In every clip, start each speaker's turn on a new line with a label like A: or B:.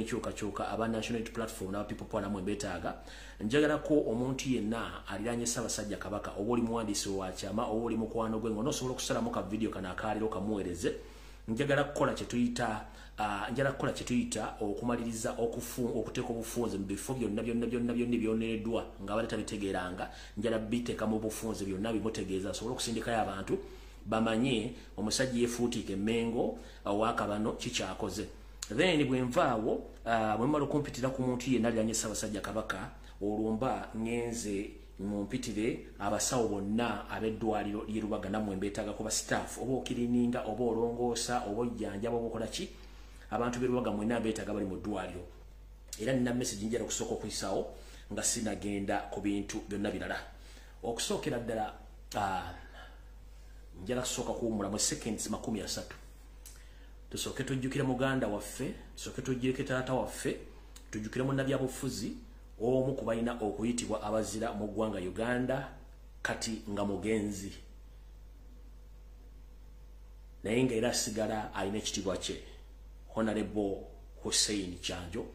A: Enkyukakyuka aba National Unity Platform n'aba People Power namwe mbeetaaga. Njagalako omuntu yenna aliraanye Ssaabasajja Kabaka, oba oli muwandiisi wa kyama oba oli mukwano gwe, ng'onoosobola okusalamu ka vidiyo kano akaaliro kamuweereze. Njagala kukola kye tuyita njagala kukola kye tuyita okumaliriza okuteeka obufunze mu bifo byonna byonna byonna byonna ebyonereddwa nga abadde tabitegeeranga. Njagala biteeka mu bufunze byonna bimutegeeza asobole okusindikayo abantu bamanye omusajja yeefuutiika emmengo owakabano kikyakoze. Then bwe nvaawo, bwe mmala okumpitira ku muntu yenna aliraanye Ssaabasajja Kabaka, olwo mba ŋŋenze mumpitire abasawo bonna ab'eddwaliro ly'e Lubaga. Nammwe mbeetaagako ba staff, oba okirininga oba olongoosa oba ojjanjaba oba okola ki, abantu b'e Lubaga mwenna mbeetaaga bali mu ddwaliro. Era nina message njala okusooka okuyisaawo nga sinagenda ku bintu byonna birala. Okusookera ddala, njala kusooka kuwummula mu seconds 30, tusooke tujjukire muganda waffe, tusooke tujjukire taata waffe, tujjukire munnabyabufuzi omu ku balina okuyitibwa abazira mu ggwanga Uganda, kati nga mugenzi naye nga era asigala alina ekitiibwa kye, Honorable Hussein Kyanjo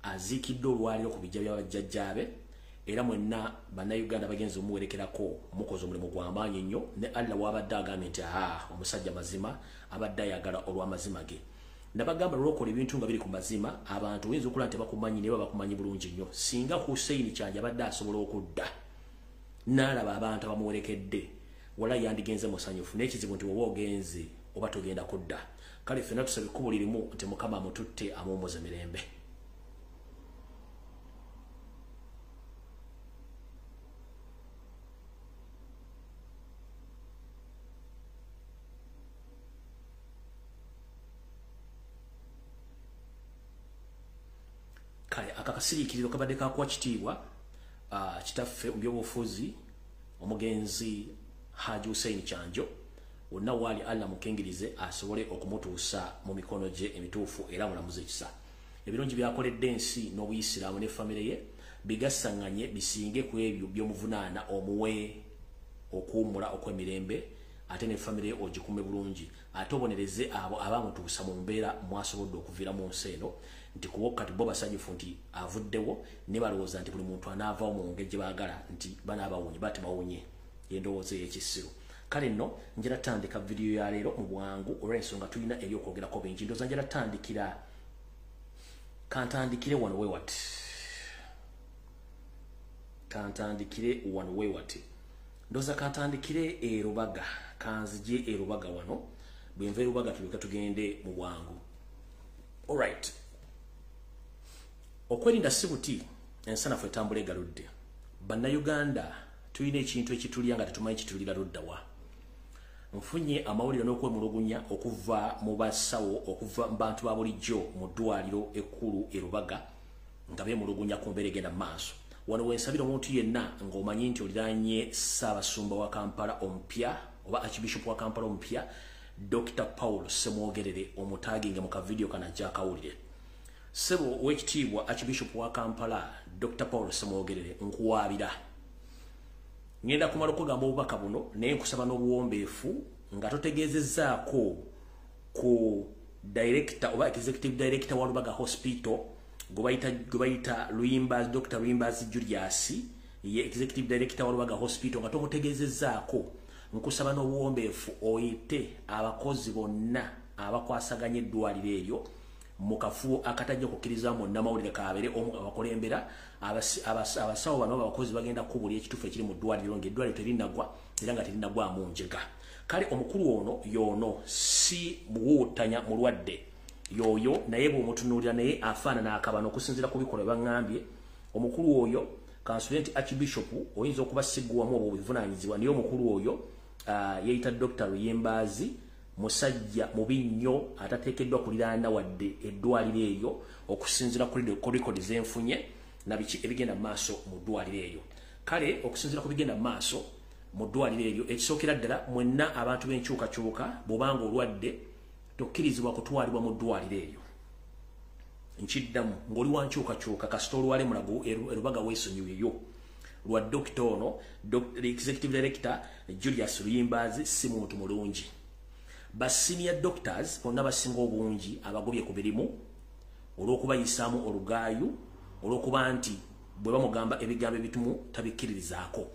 A: aziikiddwa olwaliro ku bijja bya bajjajjaabe. Era mwenna Bannayuganda bagenze omuwerekerako, mukoze omulimu gw'amaanyi nnyo, ne Allah wabadde agambye nti aa omusajja mazima abadde ayagala olw'amazima ge. Nabagamba lwokola ebintu nga biri ku mazima, abantu oyinza okulaba nti tebakumanyi, naye babakumanyi bulungi nnyo. Singa Hussein Kyanjo abadde asobola okudda n'alaba abantu abamuwerekedde, wala yandigenze musanyufu. Naye ekizibu nti oba ogenze oba togenda kudda. Kale ffenna tusaba ekkubo lirimu nti Mukama amututte amuwummuze mirembe. Kale akakasiriikiriro kabadde kakuwa kitiibwa kitaffe mu byobufuzi omugenzi Haji Hussein Kyanjo. Wonna waali Allah mukingirize asobole okumutuusa mu mikono gye emituufu era mulamuze ekisa. Ebirungi byakoledde ensi n'obuyisiraamu ne famire ye bigasaŋŋanye bisinge ku ebyo by'omuvunaana, omuwe okuwummula okw'emirembe, ate ne famire ye ogikume bulungi, ate obonereze abo abamutuusa mu mbeera mwasobodde okuviira mu nsi eno. Nti kubo kati bo basanyufu nti avuddewo, ne balowooza nti buli muntu anaavaawo mu ngeri gye baagala nti banaabawonye, batebawonye, endowooza ey'ekisiru. Kale nno njala tandika vidiyo ya leero mu bwangu olw'ensonga tulina ebyokwogerako bingi. Ndowooza njala tandikira, kantandikire wano wewati, kantandikire wano wewati. Ndowooza kantandikire e Rubaga, kanzije e Rubaga wano. Bwe nva e Rubaga tulyoke tugende mu bwangu. Alright, okwerinda si buti, ensanafu etambula egaludde. Bannayuganda tulina ekintu ekitulya nga tetumanyi kitulira luddawa. Nfunye amawulire n'okwemulugunya okuva mu basawo, okuva mu bantu ba bulijjo mu ddwaliro ekkulu e Rubaga nga beemulugunya ku mbeera egenda mu maaso. Wano wensabira omuntu yenna ng'omanyi nti oliraanye Ssaabasumba wa Kampala omupya oba Archbishop wa Kampala omupya Dr. Paul Ssemwogerere, omutaginge mu kavidiyo kano ajja akawulire. Ssebo ow'ekitiibwa Archbishop wa Kampala Dr. Paul Ssemwogerere, nkuwaabira. Ngenda kumala okugamba obubaka buno, naye nkusaba n'obuwombeefu nga totegeezezzaako ku director oba executive director wa Lubaga Hospital gwe bayita Luyimbazi, Dr. Luyimbazi Julius, ye executive director wa Lubaga Hospital, nga tomutegeezezzaako. Nkusaba n'obuwombeefu oyite abakozi bonna abakwasaganya eddwaliro eryo mu kafubo akatajja okukkiriza munnamawulire kabeere omu abakulembera. Abasawo bano abakozi bagenda kubulira ekituufu ekiri mu ddwaliro, ng'eddwaliro terinnagwa era nga terinnagwamu njega. Kale omukulu ono y'ono si muwuutanya mulwadde yoyo, naye bw'omutunuulira naye afaanana akabano okusinziira ku bikolwa baŋŋambye. Omukulu oyo kansule nti Archbishop oyinza okuba siggwamu obwo obuvunaanyizibwa, naye omukulu oyo yeeyita Dr. Luyimbazi, musajja mubi nnyo atateekeddwa kuliraana wadde eddwaliro eryo okusinziira ku rekodi zenfunye na biki ebigenda mu maaso mu ddwaliro eryo. Kale okusinziira ku bigenda mu maaso mu ddwaliro eryo, ekisookera ddala, mwenna abantu b'enkyukakyuka, bw'obanga olwadde tokkirizibwa kutwalibwa mu ddwaliro eryo. Nkiddamu, ng'oli wa nkyukakyuka, kasita olwale Mulago e Rubaga weesonyiweyo lwa dokita ono. Executive director Julius Luyimbazi si muntu mulungi. Ba senior doctors bonna basinga obungi abagobye ku mirimu. Olw'okubayisaamu olugaayu, olw'okuba nti bwe bamugamba ebigambo ebitumu tabikkiririzaako.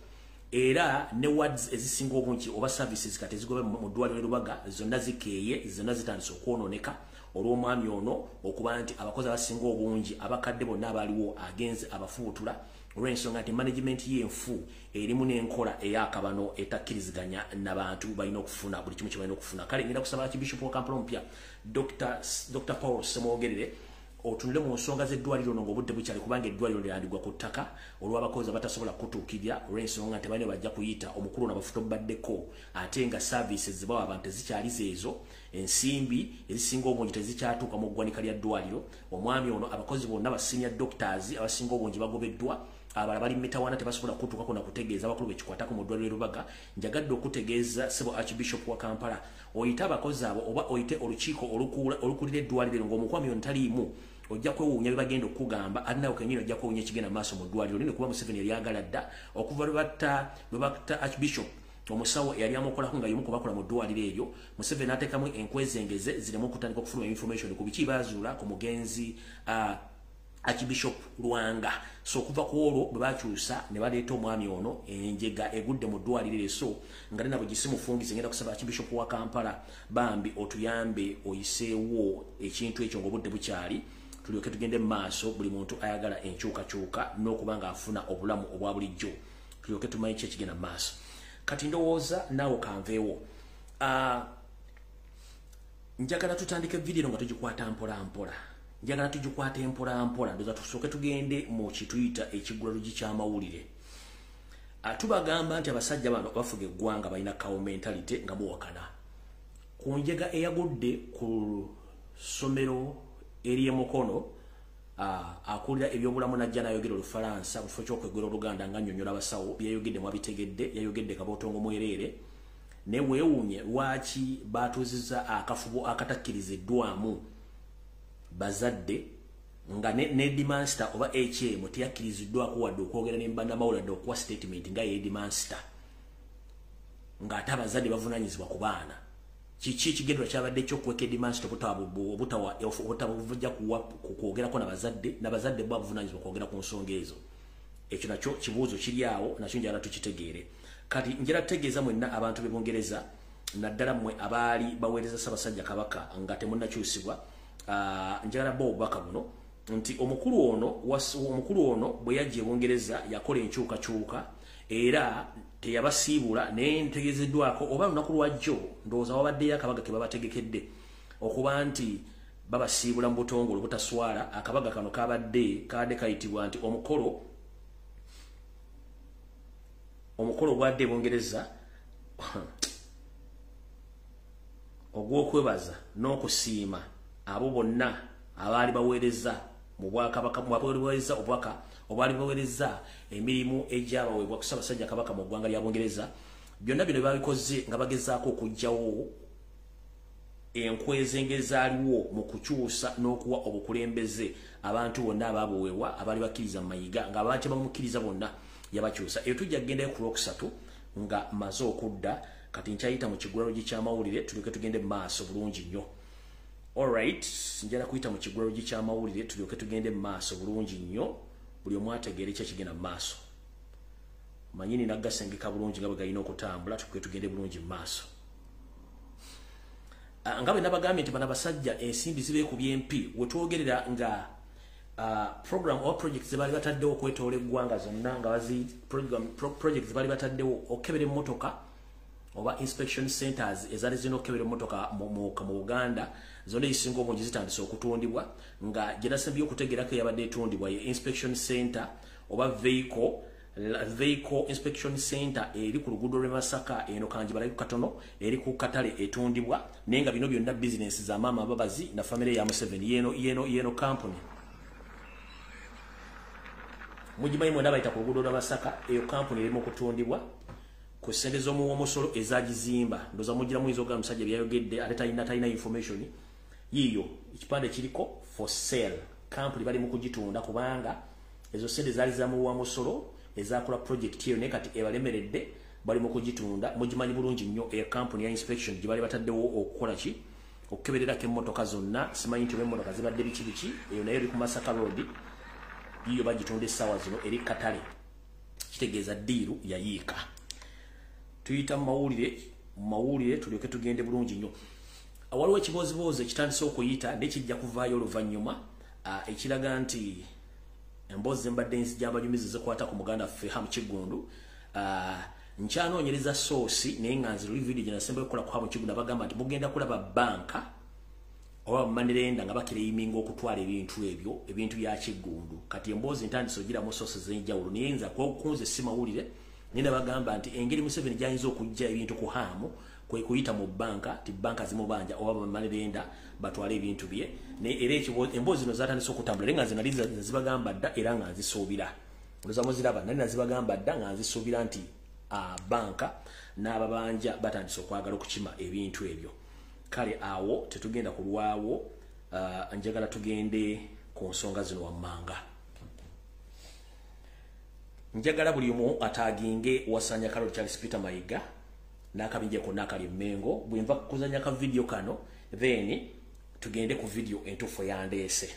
A: Era ne wards ezisinga obungi oba services kati ezigoba mu ddwaliro Lubaga zonna zikeeye, zonna zitandise okwonooneka olw'omwami ono okuba nti abakozi abasinga obungi abakadde bonna abaliwo agenze abafuutula olw'ensonga nti management y'enfu erimu n'enkola ey'akabano etakkiriziganya n'abantu balina okufuna buli kimu kye balina okufuna. Kale ngenda kusaba Archbishop wa Kampala omupya Dr. Paul Ssemwogerere otunule mu nsonga z'eddwaliro ono ng'obudde bukyali, kubanga eddwaliro lyandigwa ku ttaka olw'abakozi abatasobola kutuukirira olw'ensonga nti balina bajja kuyita omukulu ono abafuta obubaddeko, ate nga services zibawa abantu tezikyali zeezo, ensimbi ezisinga obungi tezikyatuuka mu ggwanika lya ddwaliro. Omwami ono abakozi bonna ba senior doctors abasinga obungi bagobeddwa, abalala bali mitawaana tebasobola kutuukako na kutegeeza abakulu bekikwatako mu ddwaliro Lubaga. Njagadde okutegeeza ssebo Archbishop wa Kampala, oyite abakozi abo oba oyite olukiiko olukulira eddwaliro ng'omukwami ono taliimu, ojja kwewuunya bye bagenda okukugamba, ate nawe kennyini ojja kwewuunya ekigenda maaso mu ddwaliro lino, kuba Museveni yalyagala dda okuva lwe batta Archbishop omusawo eyali amukolako nga y'omu ku bakola mu ddwaliro eryo. Museveni n'ateekamu enkwezengeze zireme okutandika okufulumya information ku biki baazuula ku mugenzi Archbishop Lwanga. So okuva ku olwo bwe bakyusa ne baleeta omwami ono, enjega egudde mu ddwaliro eryo, so nga nina bwe gisimufungize. Ngenda kusaba Archbishop wa Kampala bambi otuyambe oyiseewo ekintu ekyo ng'obudde bukyali, tulyoke tugende mu maaso. Buli muntu ayagala enkyukakyuka n'okuba ng'afuna obulamu obwa bulijjo, tulyoke tumanye ki ekigenda mu maaso. Kati ndowooza naawe kanveewo. Njagala tutandike vidiyo nga tugikwata mpola mpola. Njagala tugikwate mpola mpola. Ndowooza tusooke tugende mu kituyita ekigulalugi ky'amawulire. Tubagamba nti abasajja bano bafuga eggwanga balina cow mentality nga muwakana. Ku njega eyagudde ku ssomero ery'emukono, akulira ebyobulamu najja n'ayogera Olufalansa mu kifo ky'okwogera Oluganda nga nnyonnyola abasawo. Byayogedde mwabitegedde, yayogedde kabootongo mwereere. Ne weewuunye lwaki baatuuzizza akafubo akatakkiriziddwamu bazadde nga ne headmaster oba HM teyakkiriziddwako wadde okwogera ne bannamawulire wadde okuwa statement nga ye headmaster, ng'ate abazadde bavunaanyizibwa ku baana. Kiki ekigendwa kyabadde ekyokuweka headmaster obutabujja kwogerako n'abazadde, n'abazadde bo bavunaanyizibwa kwogera ku nsonga ezo? Ekyo nakyo kibuuzo kiri awo, nakyo njagala tukitegeere. Kati njagala tutegeeza mwenna abantu b'e Bungereza, naddala mmwe abaali baweereza Ssaabasajja Kabaka nga temunnakyusibwa, njagala bo obubaka buno nti omukulu ono bwe yajja e Bungereza yakola enkyukakyuka era teyabasiibula, naye ntegeezeddwako oba lunaku lwajjo ndowooza wabaddeyo akabaga ke babategekedde okuba nti babasiibula mu butongole obutaswala. Akabaga kano kabadde kayitibwa nti omukolo ogwadde e Bungereza ogw'okwebaza n'okusiima abo bonna abaali baweereza mu bwakabaka, baweereza obubaka obaali baweereza emirimu egyabaweebwa ku Ssaabasajja Kabaka mu ggwanga lya Bungereza. Byonna bino babikoze nga bagezaako okuggyawo enkwezenge ezaaliwo mu kukyusa n'okuwa obukulembeze abantu bonna abaabuweebwa abaali bakkiriza mu Mayiga, ng'abantu bamukkiriza bonna yabakyusa. Eyo tujja kugendayo ku Lwokusatu nga mmaze okudda. Kati nkyayita mu kigulalogi ky'amawulire tulyoke tugende mu maaso bulungi nnyo. Alright, njagala kuyita mu kigulalogi ky'amawulire tulyoke tugende mu maaso bulungi nnyo, buli omu ategeere ki ekigenda mu maaso. Manyi nina gasengeka bulungi nga bwe galina okutambula, tulyoke tugende bulungi mu maaso. Nga bwe nabagambye nti bano abasajja ensimbi zibeekubye empi, we twogerera nga program oba project ze baali bataddewo okwetoola eggwanga zonna, nga bazi project ze baali bataddewo okukebera emmotoka oba inspection centers ezaali zirina okukebera emmotoka mu Buganda zonna ezisinga obungi zitandise okutundibwa, nga gye nasembye okutegeerako eyabadde etundibwa ye inspection center oba vehicle inspection center eri ku luguudo lw'e Masaka eno Kanjibalako katono eri ku katale etundibwa. Naye nga bino byonna bizinensi za maama Mbabazi na famire ya Museveni. Yeno company mugimanyi mwena bayita ku luguudo lwa Masaka. Eyo company erimu okutundibwa ku ssente z'omuwomusolo ezagizimba. Ndowooza mugira muyinza okugamba musajja byayogedde ate talina information. Yiiyo ekipande kiriko for sale, company bali mu kugitunda kubanga ezo ssente zaali za muwamusolo ezakola project eyo, naye kati ebalemeredde bali mu kugitunda. Mugimanyi bulungi nnyo eyo company ya inspection gye bali bataddewo okukola ki, Okukebererako emmotoka zonna, simanyi nti oba emmotoka zibadde biki biki. Eyo nayo eri ku Masaka Road, yiyo bagitunda essaawa zino eri katale, kitegeeza deal yayiika. Tuyita mu mawulire tulyoke tugende bulungi nnyo. Waliwo ekibooziboozi ekitandise okuyita naye kijja kuvaayo oluvannyuma, ekiraga nti emboozi embadde nzija abanyumizi zikwata ku muganda ffe Ham Kiggundu. Nkyanoonyereza source, naye nga nze luli video gye nasembayo okukola ku Ham Kiggundu abagamba nti mugenda kulaba banka oba money lender nga baclaiminga okutwala ebintu ebyo, ebintu bya Kiggundu. Kati emboozi ntandise ogiramu source ez'enjawulo, naye nze kunze si mawulire, naye nabagamba nti engeri Museveni gy'ayinza okuggya ebintu ku Ham kwe kuyita mu banka, ti banka zimubanja oba money lender batwale ebintu bye. Naye era emboozi zino zatandise okutambula, naye nga nze nali nzibagamba dda era nga nzisuubira. Olowooza muziraba, nali nazibagamba dda nga nzisuubira nti banka n'ababanja batandise okwagala okukima ebintu ebyo. Kale awo tetugenda kulwawo, njagala tugende ku nsonga zino wammanga. Njagala buli omu atagginge Wasanya Carol Charles Peter Mayiga n'akabinja konna akali Mmengo. Bwe nva kuzanya ka video kano, then tugende ku video entuufu yandeese.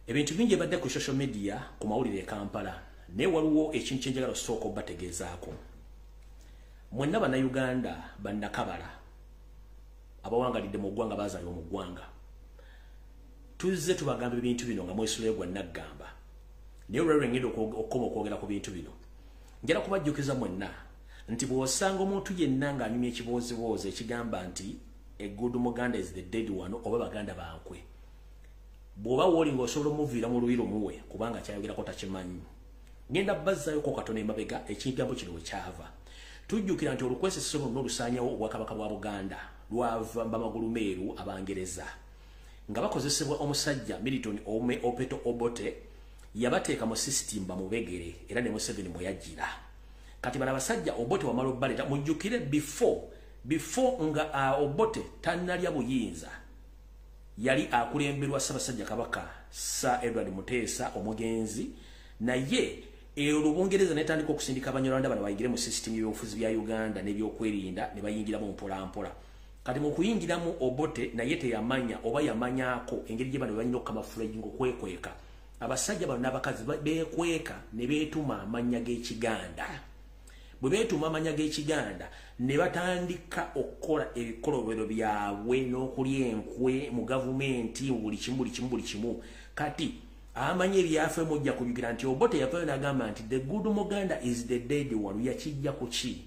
A: Ebintu bingi ebadde ku social media ku mawulire e Kampala, naye waliwo ekintu kye njagala osooka obbategeezaako. Mwenna Bannayuganda bannakabala abawangalidde mu ggwanga, baazaalibwa mu ggwanga, tuzze tubagamba ebintu bino nga mwesulayo gwa naggamba, naye olwaleero ngenda okukoma okwogera ku bintu bino. Njala kubajjukiza mwenna nti bw'osanga omuntu yenna ng'anyumya ekibooziboozi ekigamba nti a good Muganda is the dead one oba Baganda bankwe, bw'oba wooli ng'osobola omuviira mu luyiro muwe, kubanga kyayogerako takimanyi. Ngenda bazzaayoko katono emabega ekigambo kino we kyava. Tujjukira nti olukwesese luno olusaanyawo obwakabaka bwa Buganda lwava Bamagulumeeru Abangereza nga bakozesebwa omusajja Milton Ome Opeto Obote, yabateeka mu system bamubegere, era ne Museveni mwe yajjira. Kati bano abasajja Obote wamala obbaleeta, mujjukire before nga Obote tannalya buyinza, yali akulemberwa Ssaabasajja Kabaka Sir Edward Muteesa omugenzi, naye olwo Bungereza netandika okusindika Abanyarwanda bano bayingire mu system y'ebyobufuzi bya Uganda n'ebyokwerinda, ne bayingiramu mpola mpola. Kati mu kuyingiramu Obote naye teyamanya oba yamanyaako engeri gye bano balina okukamafulajinga okwekweka. Abasajja bano n'abakazi beekweka ne beetuma amannya g'Ekiganda. Bwe beetuma amannya g'Ekiganda ne batandika okukola ebikolobero byabwe n'okulya enkwe mu gavumenti, buli kimu buli kimu buli kimu. Kati amanyi ebyafe mujja kujjukira nti Obote yavayo n'agamba nti the good Muganda is the dead one. Yakijja ku ki?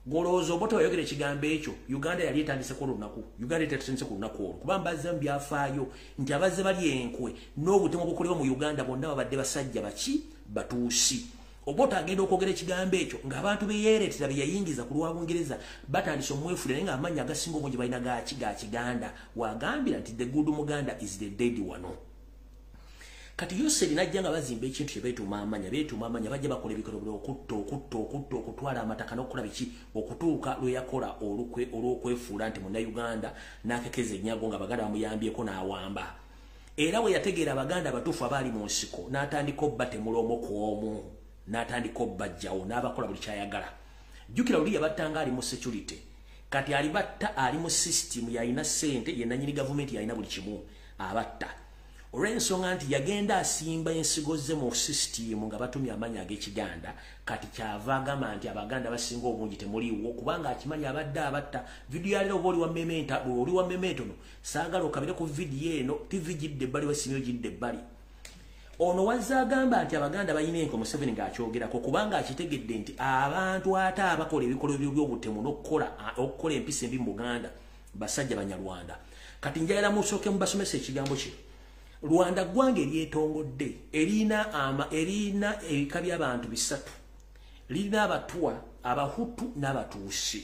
A: Golowooza Obote wayogera ekigambo ekyo, Uganda yali etandise ku lunaku, Uganda etandise ku lunaku olwo, kuba mbazze mu byafaayo nti abazze bali enkwe n'obutemu obukolebwa mu Uganda bonna babadde basajja baki Batuusi. Obote agenda okwogera ekigambo ekyo ng'abantu be yeereetera be yayingiza ku lwa Bungereza batandise omwefuulira, naye ng'amannya agasinga obungi balina gaaki ga Kiganda. Wagambira nti the good Muganda is the dead one. Kati Yoseri najja nga bazimba ekintu kye beetuuma amanya, bajja bakola ebikolobero okutta okutta okutta okutwala amataka n'okukola biki, okutuuka lwe yakola olukwe olw'okwefuula nti Munnayuganda n'akekeza ennyago nga Abaganda bamuyambyeko n'awamba. Era bwe yategeera Abaganda abatuufu abaali mu nsiko n'atandika obbatemula omu ku omu, n'atandika obbajjawo n'abakola buli ky'ayagala. Jjukira luli yabattanga ali mu security, kati alibatta ali mu system, yalina ssente, ye nannyini gavumenti, yalina buli kimu, abatta. Olw'ensonga nti yagenda asimba ensigo ze mu system nga batumye amannya ag'Ekiganda, kati kyava agamba nti Abaganda basinga obungi temuliiwo, kubanga akimanyi abadde abatta. Vidiyo yaleero oba oli wa Mementa, oli wa Memento no, saagala okabire ku vidiyo eno, TV gidde ebbali, wesiimyo gidde ebbali. Ono wazze agamba nti Abaganda balina enkwe, Museveni ng'akyogerako, kubanga akitegedde nti abantu ate abakola ebikolwa by'obutemu n'okukola empisa embi mu Buganda basajja Banyarwanda. Kati njagala musooke mubasomese ekigambo kino. Rwanda ggwanga eryetongodde, erina ebika by'abantu bisatu. Lirina Abatwa, Abahutu n'Abatuusi.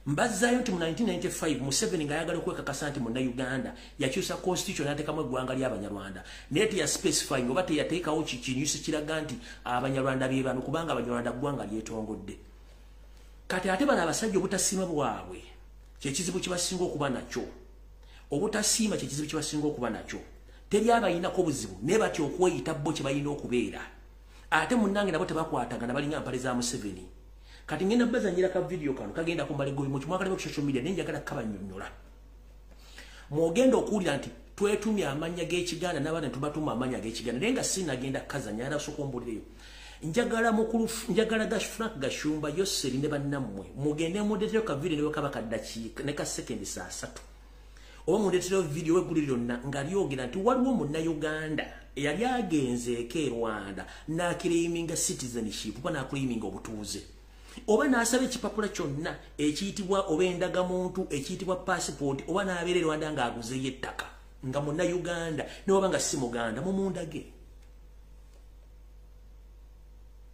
A: Mbazzaayo nti mu 1995 Museveni ng'ayagala okwekakasa nti Munnayuganda yakyusa constitution n'ateekamu eggwanga ly'Abanyarwanda, naye teyaspecifying oba teyateekawo kinyusi kiraga nti Abanyarwanda be bano, kubanga Abanyarwanda ggwanga lyetongodde. Kati ate bano abasajja obutasiima bwabwe kyekizibu kye basinga okuba nakyo. Obutasiima kyekizibu kye basinga okuba nakyo. Teri abayinako buzibu, naye batya okweyita bo kye balina okubeera. Ate munnange nabo tebakwatagana, balinga mpale za Museveni. Kati ngenda bazanyira ka video kano kagenda kumala egoyi mu kimwakalebe ku social media, naye njagala kabanyonnyola. Mwogenda okuwulira nti twetumye amannya g'ekiganda n'abaana tubatuma amannya g'ekiganda, naye nga sinagenda kazanya era sooka ombulireyo. Njagala mukulu, njagala Frank Gashumba, Yoseri ne bannammwe mugende mundeetereyo ka video ne bwekaba kaddakiika ne ka sekendi 3 oba mundeetereyo video w'eggulire lyonna nga lyogera nti waliwo munnayuganda eyali agenzeeko e Rwanda n'aclaiminga citizenship oba n'aclaiminga obutuuze oba n'asaba ekipapula kyonna ekiyitibwa oba endagamuntu ekiyitibwa passport, oba n'abeera e Rwanda ng'aguzeeyo ettaka nga munnayuganda ne waba nga si muganda.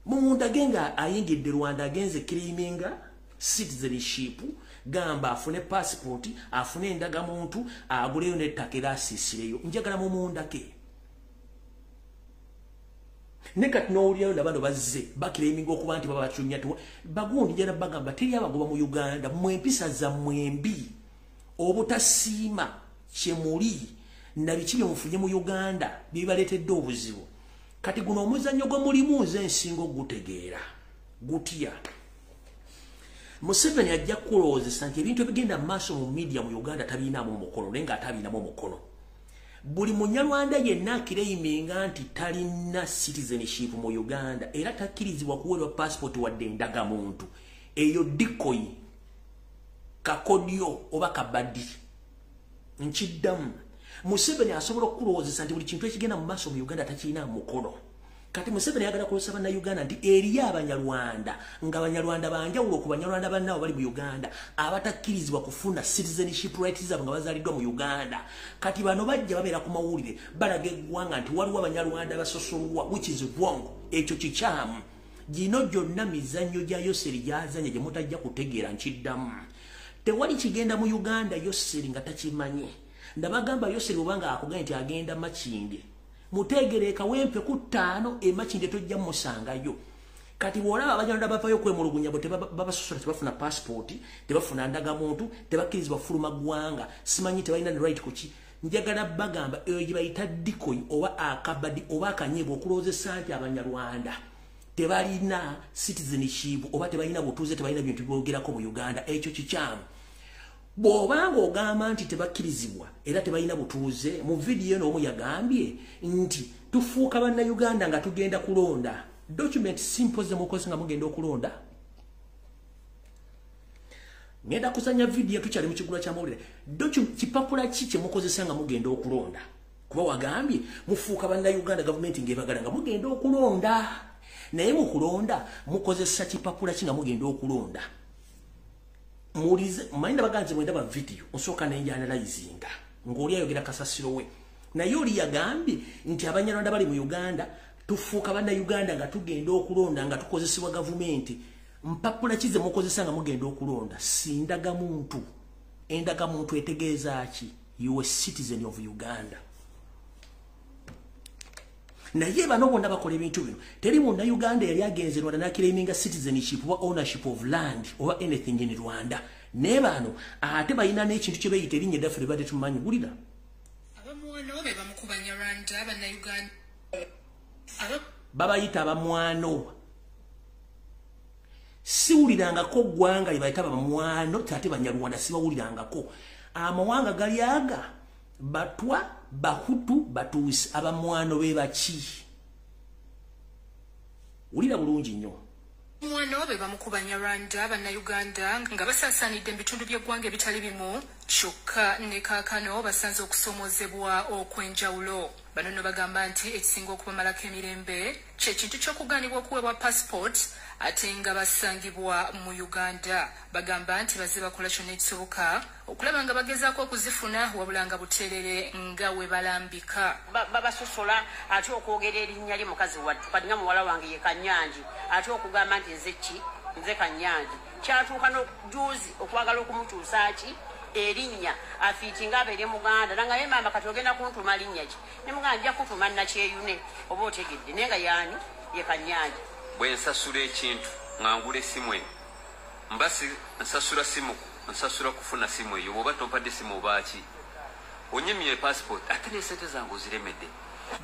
A: Mumundage nga ayingidde Rwanda, agenze claiminga citizenship, gamba afune passport, afune endagamuntu, aguleyo n'ettaka era asiisireyo. Njagala mumundage. Ne kati n'owulirayo nabano bazze baclaiminga okuba nti baba bacunya bagundi. Njala bagamba teri abagoba mu Uganda. Mmwe empisa zammwe embi, obutasiima kyemuli na biki bye mufunye mu Uganda bibaleetedde obuzibu. Kati guno omuzannyo gwe mulimu nze nsinga ogutegeera gutya. Museveni ajja kulowoozesa nti ebintu ebigenda mu maaso mu media mu Uganda tabiinaamu omukono, naye ng'atabiinamu omukono. Buli munyarwanda yenna aclaiminga nti talina citizenship mu Uganda era takkirizibwa kuweerwa passport wadde endagamuntu, eyo decoy, kakodyo oba kabadi. Nkiddamu, Museveni asobola okukulowoozesa nti buli kintu ekigenda mu maaso mu Uganda takirina mukono. Kati Museveni ayagala kulowooza bannayuganda nti eriyo abanyarwanda, nga abanyarwanda banjawulo ku banyarwanda bannaabo bali mu Uganda, abatakkirizibwa kufuna citizenship rights zaabwe nga bazaaliddwa mu Uganda. Kati bano bajja babeera ku mawulire balaga eggwanga nti waliwo abanyarwanda basosolwa, which is wrong. Ekyo kikyamu. Gino gyonna mizannyo gya Yoseri gy'azanya gye mutajja kutegeera. Nkiddamu, tewali kigenda mu Uganda Yoseri nga takimanyi. Ndabagamba, Yoseri bwobanga akugambye nti agenda Makindye, muteegere Kawempe ku 5 e Makindye, tojja musangayo. Kati bw'olaba abanyarwanda bavayo okwemulugunya bwe babasosola, tebafuna passport, tebafuna ndagamuntu, tebakkirizibwa kufuluma ggwanga, simanyi tebalina ne right kuki, njagala bagamba eyo gye bayita decoy oba akabadi oba akanyebwa okulowoozesa nti abanyarwanda tebalina citizenship oba tebalina butuuze, tebalina bintu byogerako mu Uganda. Ekyo kikyamu. Bw'obanga ogamba nti tebakkirizibwa era tebalina butuuze, mu vidiyo eno omu yagambye nti tufuuka bannayuganda nga tugenda kulonda. Document simple ze mukozesa nga mugenda okulonda. Ngenda kuzanya vidiyo, tukyali mu kigula ky'amawulire. Kipapula ki kye mukozesa nga mugenda okulonda? Kuba wagambye mufuuka bannayuganda gavumenti ng'ebagala nga mugenda okulonda, naye mu kulonda mukozesa kipapula ki nga mugenda okulonda? Muwulize, manyi ndabaganze bwe ndaba vidiyo nsooka nenjanalyzinga ng'oli ayogera kasasiro we, naye oli yagambye nti abanyarwanda bali mu Uganda tufuuka bannayuganda nga tugenda okulonda nga tukozesebwa gavumenti. Mpapula ki ze mukozesa nga mugenda okulonda? Si ndagamuntu? Endagamuntu etegeeza ki? You a citizen of Uganda. Naye bano bonna bakola ebintu bino, teri munnayuganda yali agenze Rwanda n'aclaiminga citizenship oba ownership of land oba anything in Rwanda. Naye bano ate balina n'ekintu kye beeyita erinnya eddaffe lye badde tumanyi. Wulira.
B: Abamwano be bamu ku banyarwanda bannayuganda
A: Babayita abamwano. Siwulirangako ggwanga lye bayita bamwano ate banyarwanda, sibawulirangako. Amawanga gali aga Batwa, Bahutu, Batuusi. Abamwano be baki? Wulira bulungi nnyo.
B: Mwano be bamu ku banyarwanda bannayuganda nga basaasaanidde mu bitundu by'eggwanga ebitali bimu, kyokka ne kaakano basanze okusomoozebwa okw'enjawulo. Bano nno bagamba nti ekisinga okubamalako emirembe kye kintu ky'okugaanibwa okuweebwa passport ate nga basangibwa mu Uganda. Bagamba nti bazze bakola kyonna ekisoboka okulaba nga bagezaako okuzifuna, wabula nga buteerere nga we balambika.
C: Babasosola ate okwogera erinnya lye mukazi wattu. Kati nga muwala wange ye Kanyangi, ate okugamba nti nze ki, nze Kanyangi, kyatuuka nojuzi okwagala okumukyusa ki erinnya afiiti nga abeere muganda. Nanga ye maama, kati ogenda kuntuma linnya ki? Ne muganda nja kutuma Nakyeyune, oba otegedde, naye nga yaani ye Kanyangi.
D: Bwe nsasula ekintu nga ngula essimu eno, mba nsasula simu, nsasula kufuna simu eyo. Bw'oba tompadde simu obaaki onyimye passport ate nesente zange oziremedde.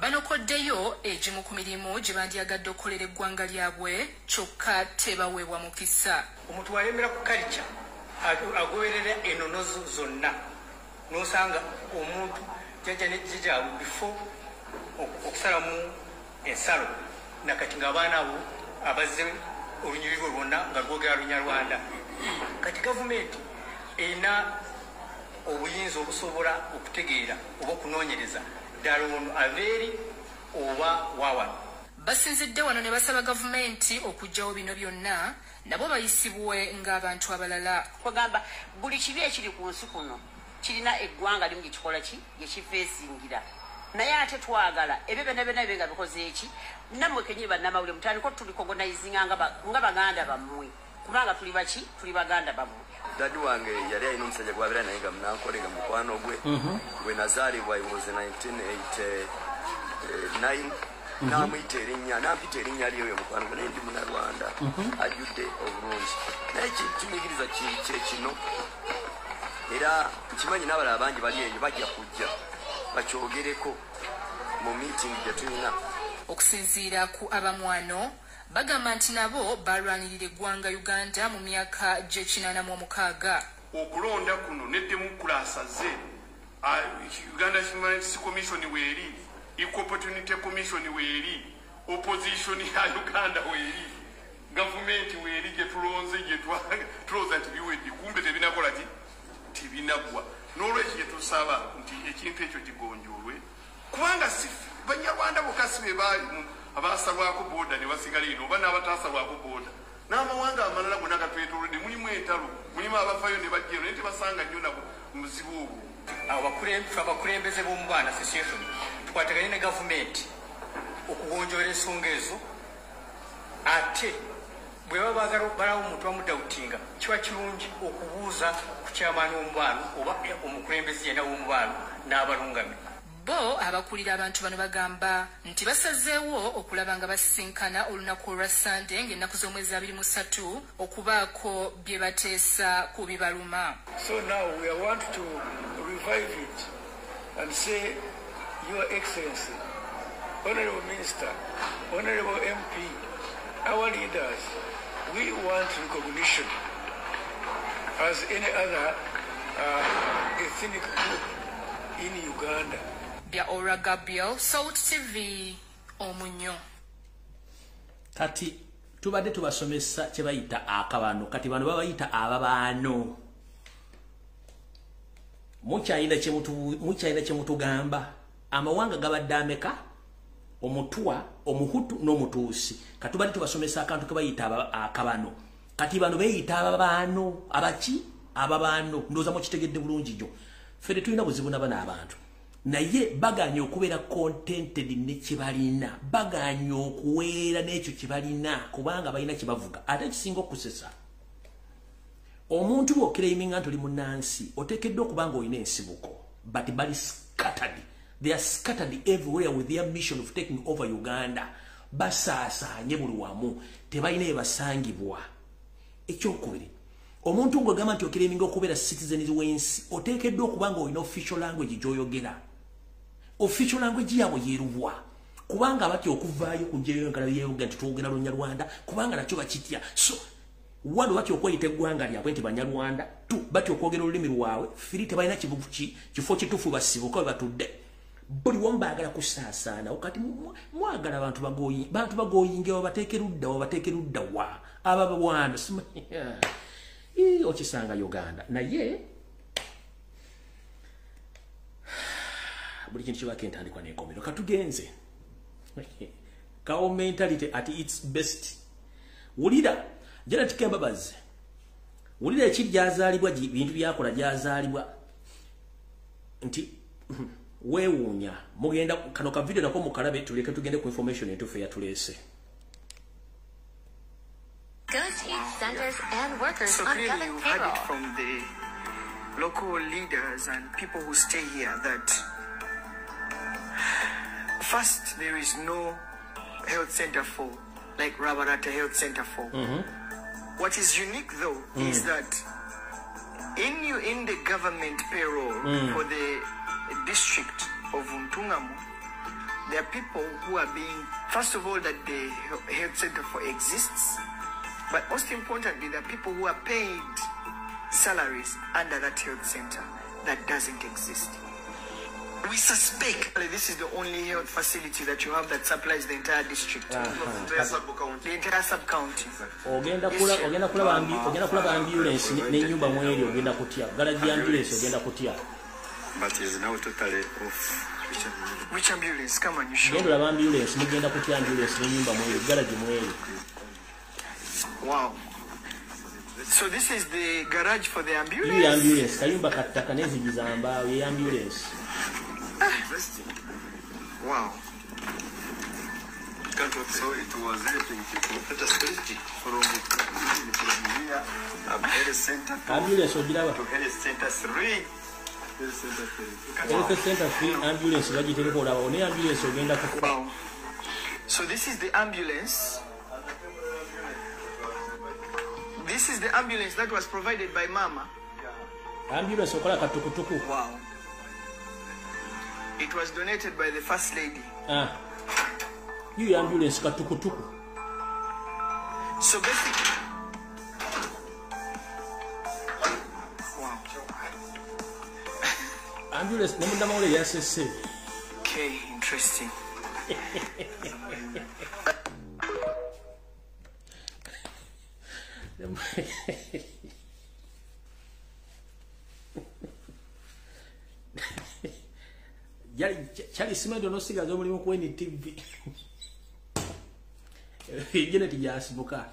B: Banokoddeyo egimu ku mirimu gye bandyagadde okukolera eggwanga lyabwe kyokka tebaweebwa mukisa.
E: Omuntu walemera ku kalica agoberera enono zonna n'osanga omuntu jjajja ne jjajjaabwe bifo okusalamu ensalo nakati ng'abaana abo abazze olunyiriri lwonna nga lwogera Lunyarwanda. Kati gavumenti erina obuyinza obusobola okutegeera oba okunoonyereza ddala ono aveeri oba wawano.
B: Basinzidde wano ne basaba gavumenti okuggyawo bino byonna nabo bayisibwe ng'abantu abalala.
C: Kwegamba buli kibi ekiri ku nsi kuno kirina eggwanga limu gyekikola ki gyekifeesingira, naye ate twagala ebyo byonna byonna bibe nga bikoze eki nammwe kennyini bannamawulire mutandike otulikogonayizinga nga baganda bammwe, kubanga tuli baki, tuli baganda bammwe.
F: Dadi wange yali alina omusajja gwabeera naye nga munankole nga mukwano gwe gwe nazaalibwa, it was 1989, namuyita erinnya, nampita erinnya lyoyo mukwano gwe, naye ndi Munnarwanda ajjudde obulungi. Naye kitunyigiriza kye kino, era nkimanyi n'abalala bangi bali eyo bajja kujja bakyogereko mu meeting gye tulina.
B: Okusinziira ku abamwano bagamba nti nabo balwanirira eggwanga Uganda mu myaka gy'e86.
G: Okulonda kuno ne demokulasi ze Uganda Human Rights Commission weeri, Equal Opportunity Commission weeri, opposition ya Uganda weeri, gavumenti weeri gye tulonze gye tulowooza nti biwedde, kumbe tebinakola ki, tebinaggwa. N'olwekyo gye tusaba nti ekintu ekyo kigonjoolwe, kubanga si Banyarwanda bokka si be baali abasalwako booda ne basigala eno oba n'abataasalwako booda, n'amawanga amalala gonna gatwetoolodde mulimu entalo, mulimu abafayo ne bajja eno naye tebasanga nnyo nabo muzibu obwo.
E: Abakulembeze b'Omubaana Association tukwataganye ne gavumenti okugonjoola ensonga ezo, ate bwe baba baagala balawo omuntu bamudawutinga kiba kirungi okubuuza ku kyamaani w'omubaano oba omukulembeze yenna w'omubaano n'abalungamya.
B: Bo abakulira abantu bano bagamba nti basazeewo okulaba nga basisinkana olunaku olwa Sande ng'ennaku z'omwezi 23 okubaako bye bateesa ku bibaluma.
H: So now we want to revive it and say, Your Excellency, Honorable Minister, Honorable MP, our leaders, we want recognition as any other ethnic group in Uganda.
B: Bya Ora Gabriel, Salt TV, Omunyo.
A: Kati tubadde tubasomesa kye bayita akabano, kati bano babayita ababaano. Mukyayina kye mutugamba amawanga gabadde ameka, omutwa, omuhutu n'omutuusi. Kati tubadde tubasomesa akantu ke bayita akabano, kati bano beeyita ababaano. Abaki ababaano, ndowooza mukitegedde bulungi nnyo. Ffe tetulina buzibu na bano abantu, naye baganye okubeera contented ne kye balina, baganye okuweera n'ekyo kye balina, kubanga balina kye bavuga. Ate ekisinga okusesa, omuntu bw'oclaiminga nti oli munnansi oteekeddwa okuba nga olina ensibuko, but bali scattered. They are scattered everywhere with their mission of taking over Uganda. Basaasaanye buli wamu, tebalina ebasangibwa. Ekyokubiri, omuntu ng'ogamba nti oclaiminga okubeera citizen w'ensi oteekeddwa okuba nga olina official language gy'oyogera. Official language yaabwe yerubwa, kubanga batya okuvaayo kujjayo enkala yeyoga nti twogera Lunyarwanda, kubanga nakyo bakitya. So one, batya okweyita eggwanga lyabwe nti Banyarwanda, two, batya okwogera olulimi lwabwe, three, tebalina kifo kituufu basibuka we batudde. Buli wamu baagala kusaasaana. Kati mwagala abantu bagoyinge babateeke ludda wa, bateeke ludda wa ababawano okisanga Uganda. Naye buli kintu kibaako entandikwa n'enkomerero. Katugenze cow mentality at its best. Wulira Janet Kembabazi, wulira ekiri gyazaalibwa, bintu byakola gyazaalibwa nti weewuunya. Mugenda kano ka video nako mukalabe, tuleke tugende ku information entuufu eyatuleese.
I: Ghost heat centers and workers
J: So
I: on
J: clearly
I: government
J: you've heard
I: payroll.
J: it from the local leaders and people who stay here that first there is no health center for, like Rabarata Health Center for. What is unique though is that in the government payroll for the district of Ntungamo, There are people who are being, first of all, that the health center for exists, but most importantly, there are people who are paid salaries under that health center that doesn't exist. We suspect this is the only health facility that you have that supplies the entire district, the entire sub-county.
A: Ogenda kulaba ambulance n'ennyumba mweri ogenda kutya. Garage ambulance ogenda kutya.
K: But is now totally off.
J: Which ambulance? Come on, you show.
A: Genda olaba ambulance mugenda kutya ambulance n'ennyumba mweri garage mweri.
J: Wow. So this is the garage for the ambulance?
A: Iyi ambulance kayumba kattaka n'enzigi za mbaawo ye ambulance.
J: Wow.
K: So it was helping people from here, health center to,
A: ambulance ogiraba
K: to health center 3.
A: Health center 3 ambulance bagitereka olaba ne ambulance ogenda ku.
J: Wow. So this is the ambulance. This is the ambulance that was provided by Mama.
A: Ambulance okola katukutuku.
J: Wow. It was donated by the First Lady.
A: Ah. You ambulance katukutuku.
J: So basically, wow.
A: Ambulance nemunda mawule yasese.
J: Okay, interesting.
A: Charlie Simedo nosigaza omulimu ku NTV. Janet yasibuka.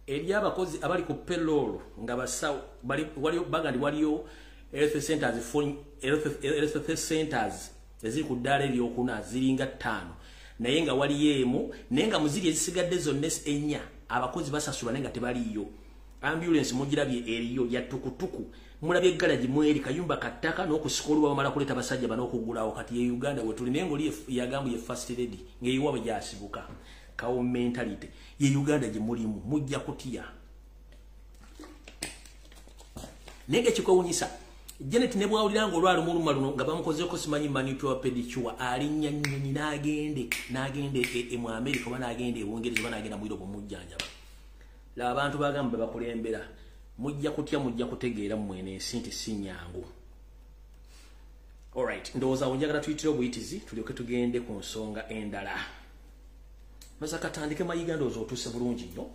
A: Eri abakozi abali ku payroll nga basawo bali waliyo bagandi waliyo health centers health centers eziri ku ddaala eryokuna ziringa 5 naye nga waliyo emu naye nga muziri ezisigadde zonna ennya abakozi basasulwa naye nga tebaliyo. Ambulance mugirabye eriyo ya tukutuku mulabye garage mweri kayumba kataka n'okusika oluba bamala kuleeta basajja bano okugulawo. Kati ye Uganda we tuli naye ng'oli yagambye ye first lady ng'eyiwaabwe gyasibuka kawo mentality ye Uganda gye mulimu mujja kutya. Naye ng'ekikwewuunyisa Janet ne bw'awulira ng'olwala omuluma luno nga bamukozeeko simanyi manicure pedicure alinnya nnyonyi n'agende mu America oba n'agenda e Bungereza oba n'agenda mu Europe omujjanjaba. Laba abantu bagamba bakulembera mujja kutya mujja kutegeera mmwe ensi nti si nnyangu. Alright, ndowooza awo njagala tuyitire obuyitizi tulyoke tugende ku nsonga endala. Maze katandike Mayiga ndowooza otuuse bulungi nnyo.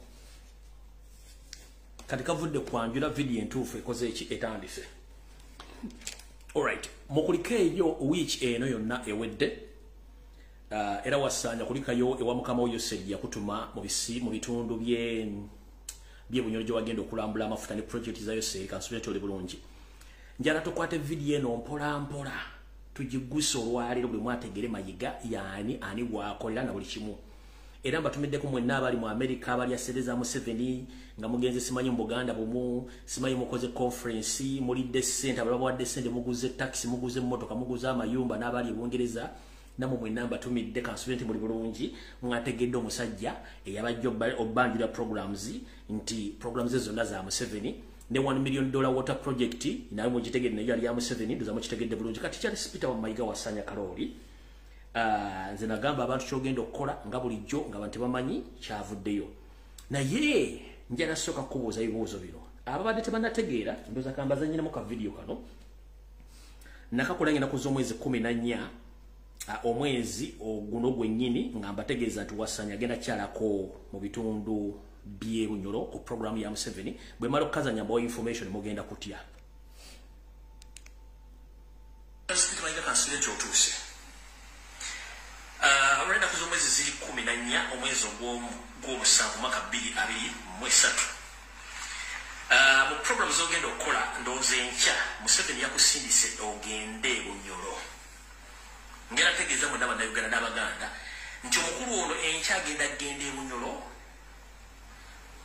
A: Kati kavudde kwanjula vidiyo entuufu ekoze eki etandise. Alright, mukulike eyo wiiki eno yonna ewedde. Era wasaanya kulikayo ewa mukama wo Yoseri yakutuma mu bitundu bye Bunyoro gye wagenda okulambula amafuta ne project za Yoseri kansubire nti oli bulungi. Njala tukwate vidiyo eno mpola mpola tugiguse olwaleero buli mwategere Mayiga yaani ani gwakolera na buli kimu. Era mbatumiddeko mwenna abali mu America abali asereza Museveni nga mugenze simanyi mu Buganda bumu simanyi mukoze conference mulidde ssente ababawadde ssente muguze taxi muguze emmotoka muguze amayumba n'abali e Bungereza namwe mwenna mbatumidde kansubire nti muli bulungi mwategedde omusajja eyabajja obbanjula programs nti programs zonna za Museveni ne $1 million water project naye mugitegedde nayo yali ya Museveni ndoza mukitegedde bulungi. Kati Charles Peter wa Mayiga wasanya Kaloli. Nze nagamba abantu kyogenda okukola nga bulijjo nga abantu bamanyi kyavuddeyo naye njala sooka kubuuza ebibuuzo bino ababadde tebannategeera ndowooza kambazannyiramu ka vidiyo kano nakakola ng'ennaku z'omwezi 14 omwezi oguno gwennyini nga mbategeeza nti Wasanya agenda kyalako mu bitundu by'e Bunyoro ku programu ya Museveni. Bwe mala okukazanya mbawa information mugenda kutya. Olw'ennaku z'omwezi ziri 14 omwezi ogw'omusanvu mwaka 2023 mu programu z'ogenda okukola ndowooza enkya Museveni yakusindise ogende Bunyoro. Ngera tegeeza mwenna Bannayuganda n'Abaganda nti omukulu ono enkya agenda genda e Bunyoro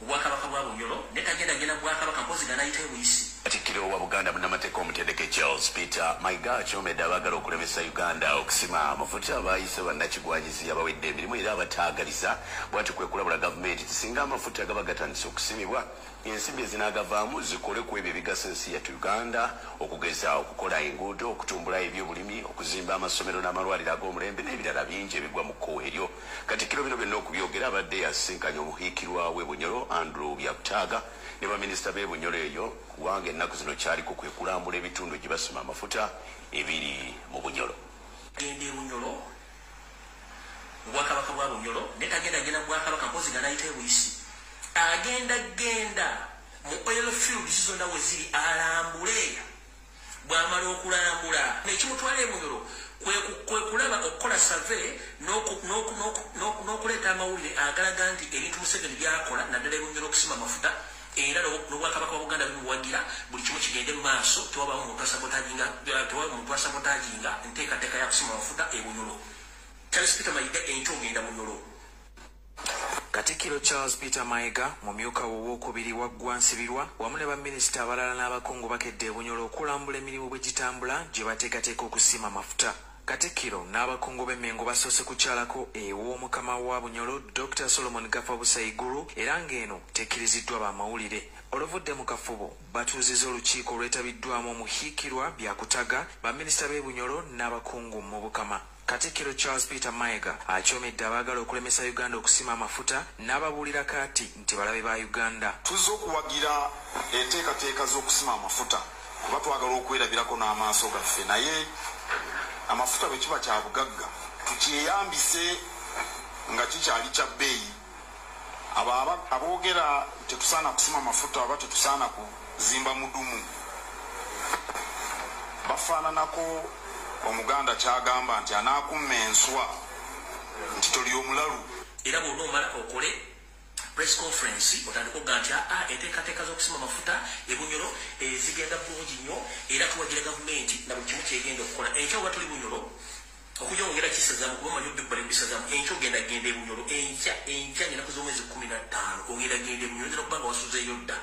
A: obwakabaka bwa Bunyoro ne kagenda genda bwakabaka mpozi nga n'ayitayo buyisi.
L: Katikkiro wa Buganda munnamateeka omutendeke Charles Peter Mayiga akyomedde abaagala okulemesa Uganda okusima amafuta abaayise bannakigwanyizi abawedde emirimu era abataagaliza bw'atyo kwe kulabula gavumenti nti singa amafuta gaba gatandise okusimibwa Ensimbi ezinaagavaamu zikole ku ebyo ebigasa ensi yattu Uganda, okugeza okukola enguudo, okutumbula ebyobulimi, okuzimba amasomero n'amalwaliro ag'omulembe n'ebirala bingi ebigwa mu kkowe eryo. Katikkiro bino byonna okubyogera abadde yasisinkanye omuhiikirwa w'e Bunyoro Andrew Byakutaaga ne baminisita b'e Bunyoro eyo, kubanga ennaku zino kyaliko kwe kulambula ebitundu gye basima amafuta ebiri mu Bunyoro.
A: Genda e Bunyoro, obwakabaka bwa Bunyoro, naye tagenda genda bwakabaka mpozi nga n'ayita e Buyisi. Agenda genda mu oil fields zonna we ziri alambule. Bw'amala okulambula ekimutwala e Bunyoro kwe kulaba okukola survey n'okuleeta amawulire agalaga nti ebintu Museveni by'akola naddala e Bunyoro okusima amafuta era n'obwakabaka bwa Buganda bimuwagira, buli kimu kigende mu maaso, tewabaawo muntu asabotaginga enteekateeka ya kusima amafuta e Bunyoro. Charles Peter Mayiga enkya ogenda Bunyoro.
M: Katikkiro Charles Peter Mayiga, mumyuka owokubiri wa Ggwansibirwa, wamu ne baminisita abalala n'abakungu bakedde e Bunyoro okulambula emirimu bwe gitambula gye bateekateeka okusima amafuta. Katikkiro n'abakungu b'Emmengo basoose kukyalako ew'omukama wa Bunyoro Dr. Solomon Gafa Busaiguru, era ng'eno tekkiriziddwa bamawulire. Oluvudde mu kafubo batuuzizza olukiiko olwetabiddwamu omuhiikirwa Byakutaga, baminisita b'e Bunyoro n'abakungu mu Bukama. Katikkiro Charles Peter Mayiga akyomedde abaagala okulemesa Uganda okusima amafuta n'ababuulira kaati nti balabe ba Uganda.
N: Tuzze okuwagira enteekateeka z'okusima amafuta kuba twagala okwerabirako n'amaaso gaffe, naye amafuta bwe kiba kya bugagga tukyeyambise nga kikyali kya bbeeyi. Aboogera tetusaana kusima amafuta oba tetusaana kuzimba mudumu bafaananako omuganda kyagamba nti anaakumma enswa nti toli omulalu.
A: Era bw'onoomala okole press conference otandika okuga nti enteekateeka z'okusima amafuta e Bunyoro zigenda bulungi nnyo era tuwagira gavumenti na buli kimu kyegenda okukola. Enkya oba tuli Bunyoro okujja ongera kisazaamu kuba omanyi obbibala ebisazaamu. Enkya ogenda genda e Bunyoro, enkya ennaku z'omwezi 15 ogenda genda e Bunyoro, oyinza n'okuba nga wasuzeeyo dda.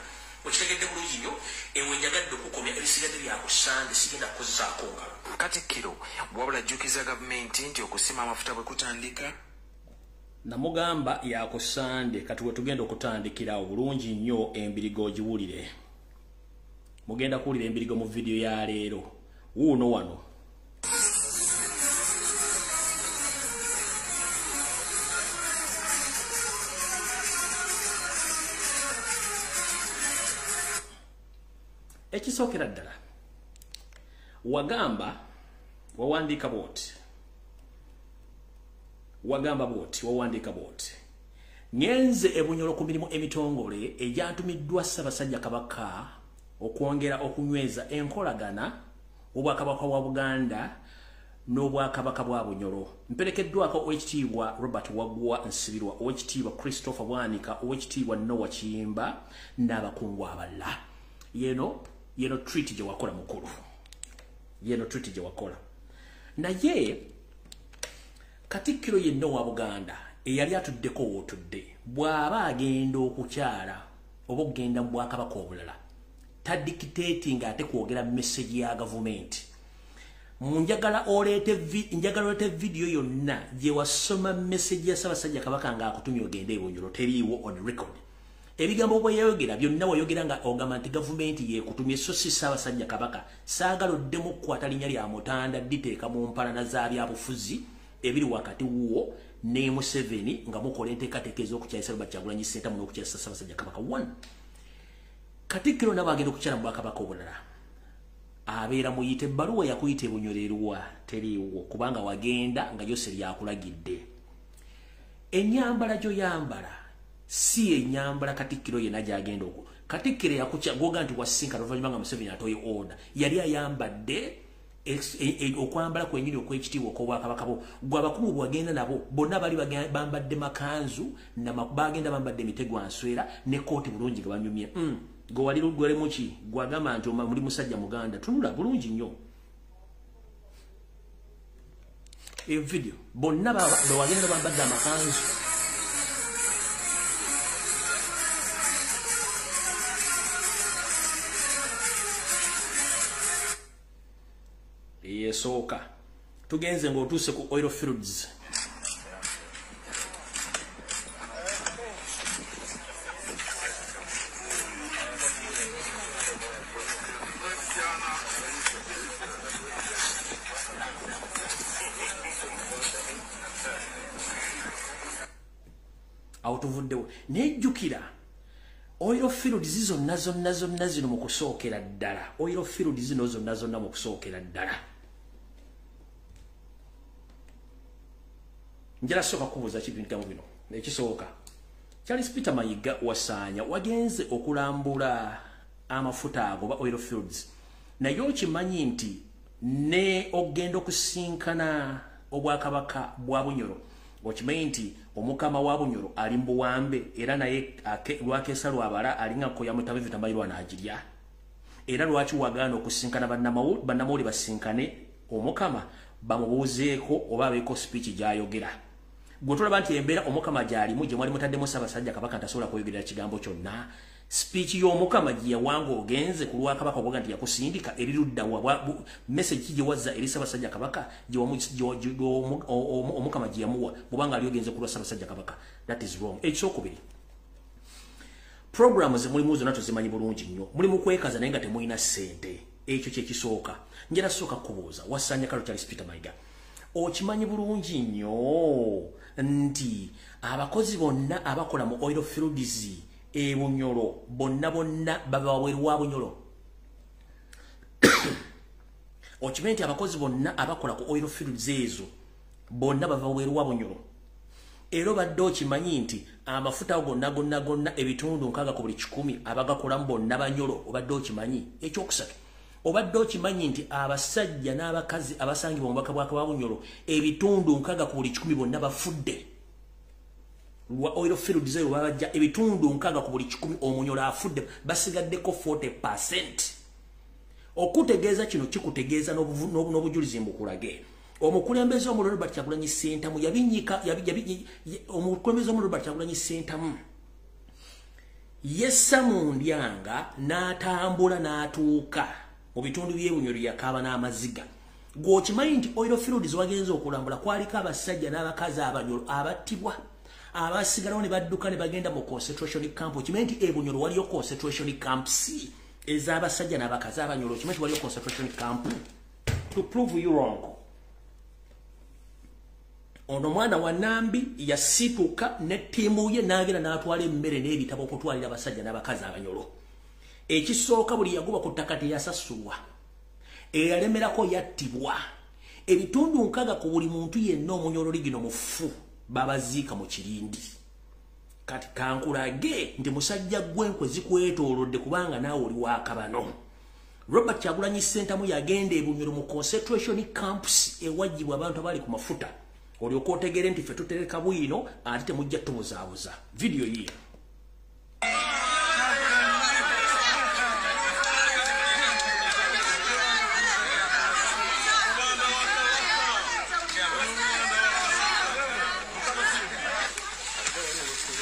A: Okitegedde bulungi nnyo, ewe njagadde okukomya ebisigadde bya ku Sande, sigenda kukozesaako ngalo.
M: Katikkiro wabula ajjukiza gavumenti nti okusima amafuta bwe kutandika.
A: Namugamba ya ku Sande, kati we tugenda okutandikira obulungi nnyo embirigo ogiwulire. Mugenda kuwulira embirigo mu vidiyo ya leero. Wuuno wano. Ekisookera ddala wagamba wawandiika bw'oti, wagamba bw'oti, wawandiika bw'oti: ngenze e Bunyoro ku mirimu emitongole egyantumiddwa Ssaabasajja Kabaka okwongera okunyweza enkolagana obwakabaka bwa Buganda n'obwakabaka bwa Bunyoro. Mperekeddwako Oweekitiibwa Robert Waggwa Nsibirwa, Oweekitiibwa Christopher Bwanika, Oweekitiibwa Noah Kiyimba n'abakungu abalala. Yeno treat gye wakola mukulu, yeno treat gye wakola. Naye Katikkiro yenna owa Buganda eyali atuddeko wootudde bw'aba agenda okukyala oba okugenda mu bwakabaka obulala tadictating ate kwogera message ya gavumenti. Njagala oleete vidiyo yonna gye wasoma message ya Ssaabasajja Kabaka ng'akutumye ogende e Bunyoro, teriiwo on record. Ebigambo bwe yayogera byonna wayogera nga ogamba nti gavumenti yeekutumye, so si Ssaabasajja Kabaka. Saagala oddemu okukwata linnya lya Mutanda dditeeka mu mpalana za byabufuzi ebiri wakati wuwo ne Museveni nga mukola enteekateeka ez'okukyayisa Robert Kyagulanyi Ssentamu n'okukyayisa Ssaabasajja Kabaka. One, Katikkiro nabo agenda okukyala mu bwakabaka obulala abeera muyite ebbaluwa yakuyita e Bunyoro eruwa teriiwo, kubanga wagenda nga Yoseri yakulagidde. Ennyambala gy'oyambala si ennyambala Katikkiro yenna gy'agenda okwo. Katikkiro yakukya gwoga nti wasinkana oluvannyuma nga Museveni atoye order, yali ayambadde okwambala kwennyini okw'ekitiibwa okw'obwakabaka bwo. Gwe abakungu bwagenda nabo bonna bali bambadde makanzu, bagenda bambadde emitego answera ne kooti bulungi nga banyumye. Gwe wali gwalimu ki? Gwagamba nti muli musajja Muganda, tunula bulungi nnyo. Evidiyo bonna bwagenda bambadde amakanzu. Yesooka tugenze ng'otuuse ku oil fields. Awo tuvuddewo. Nejjukira oil fields zonna zonna zonna zino mu kusookera ddala. Oil fields zino zonna zonna mu kusookera ddala. Njala sooka kubuuza kibigambo bino. Ekisooka, Charles Peter Mayiga wasaanya wagenze okulambula amafuta ago ba oil fields. Naye okimanyi nti ne ogenda okusinkana obwakabaka bwa Bunyoro. Okimanyi nti omukama wa Bunyoro ali mu buwambe era naye lwakesa lwabala alinga ko yamutabe vitamayirwa n'agirya. Era lwaki wagaana okusinkana bannamawulire basinkane omukama bamubuuzeeko oba abeeko speech gy'ayogera. Gwe tolaba nti embeera omukama gy'alimu gye mwali mutaddemu Ssaabasajja Kabaka ntasobola kweyogerera kigambo kyonna. Speech y'omukama gye yawanga ogenze ku lwa Kabaka okuga nti yakusindika eri ludda wa message gye wazza eri Ssaabasajja Kabaka gye omukama gye yamuwa bw'obanga ali ogenze ku lwa Ssaabasajja Kabaka. That is wrong. Ekyokubiri, programu ze mulimu zonna tuzimanyi bulungi nnyo. Mulimu kwekaza naye nga temulina ssente. Ekyo kye kisooka. Njala sooka kubuuza wasaanya Kalo Charles Peter Mayiga, okimanyi bulungi nnyo nti abakozi bonna abakola mu oil fields e Bunyoro bonna bonna baba wabweru wa Bunyoro? Okimanyi nti abakozi bonna abakola ku oil fields ezo bonna bava wabweru wa Bunyoro? Era obadde okimanyi nti amafuta gonna gonna gonna ebitundu 60 ku buli 100 abagakolamu bonna Banyoro? Obadde okimanyi? Ekyokusatu, obadde okimanyi nti abasajja n'abakazi abasangibwa mu bubaka bwa Bunyoro ebitundu 60 ku buli 100 bonna bafudde lwa oil fields eyo? Babajja ebitundu 60 ku buli 100 Omunyoro afudde, basigaddeko 40%. Okutegeeza kino kikutegeeza n'obujulizi mbukulage. Omukulembeze omulala Robert Kyagulanyi Ssentamu yabinyika omukulembeze omulala Robert Kyagulanyi Ssentamu yessa mu ndyanga n'atambula n'atuuka mu bitundu by'e Bunyoro yakaaba n'amaziga. Gw'okimanyi nti oil fields wagenze okulambula kwaliko abasajja n'abakazi Abanyoro abattibwa, abasigalawo ne badduka ne bagenda mu concentration camp. Okimanyi nti e Bunyoro waliyo concentration camps ez'abasajja n'abakazi Abanyoro? Okimanyi nti waliyo concentration camp? To prove you wrong, ono mwana wa Nambi yasituka ne ttiimu ye n'agenda n'atwala emmere n'ebitabo okutwalira abasajja n'abakazi Abanyoro. Ekisooka, buli yaguba ku ttaka teyasasulwa, eyalemerako yattibwa. Ebitundu 60 ku buli muntu yenna Omunyoro gino mufu, babaziika mu kirindi. Kati kankulage nti musajja gwenkwe zikwetoolodde kubanga naawe oli wakabano. Robert Kyagulanyi Ssentamu yagenda e Bunyoro mu concentration camps ewagibwa abantu abali ku mafuta, olyoka otegeere nti ffe tutereka bwino ate temujja tubuzaabuza. Vidiyo yiyo.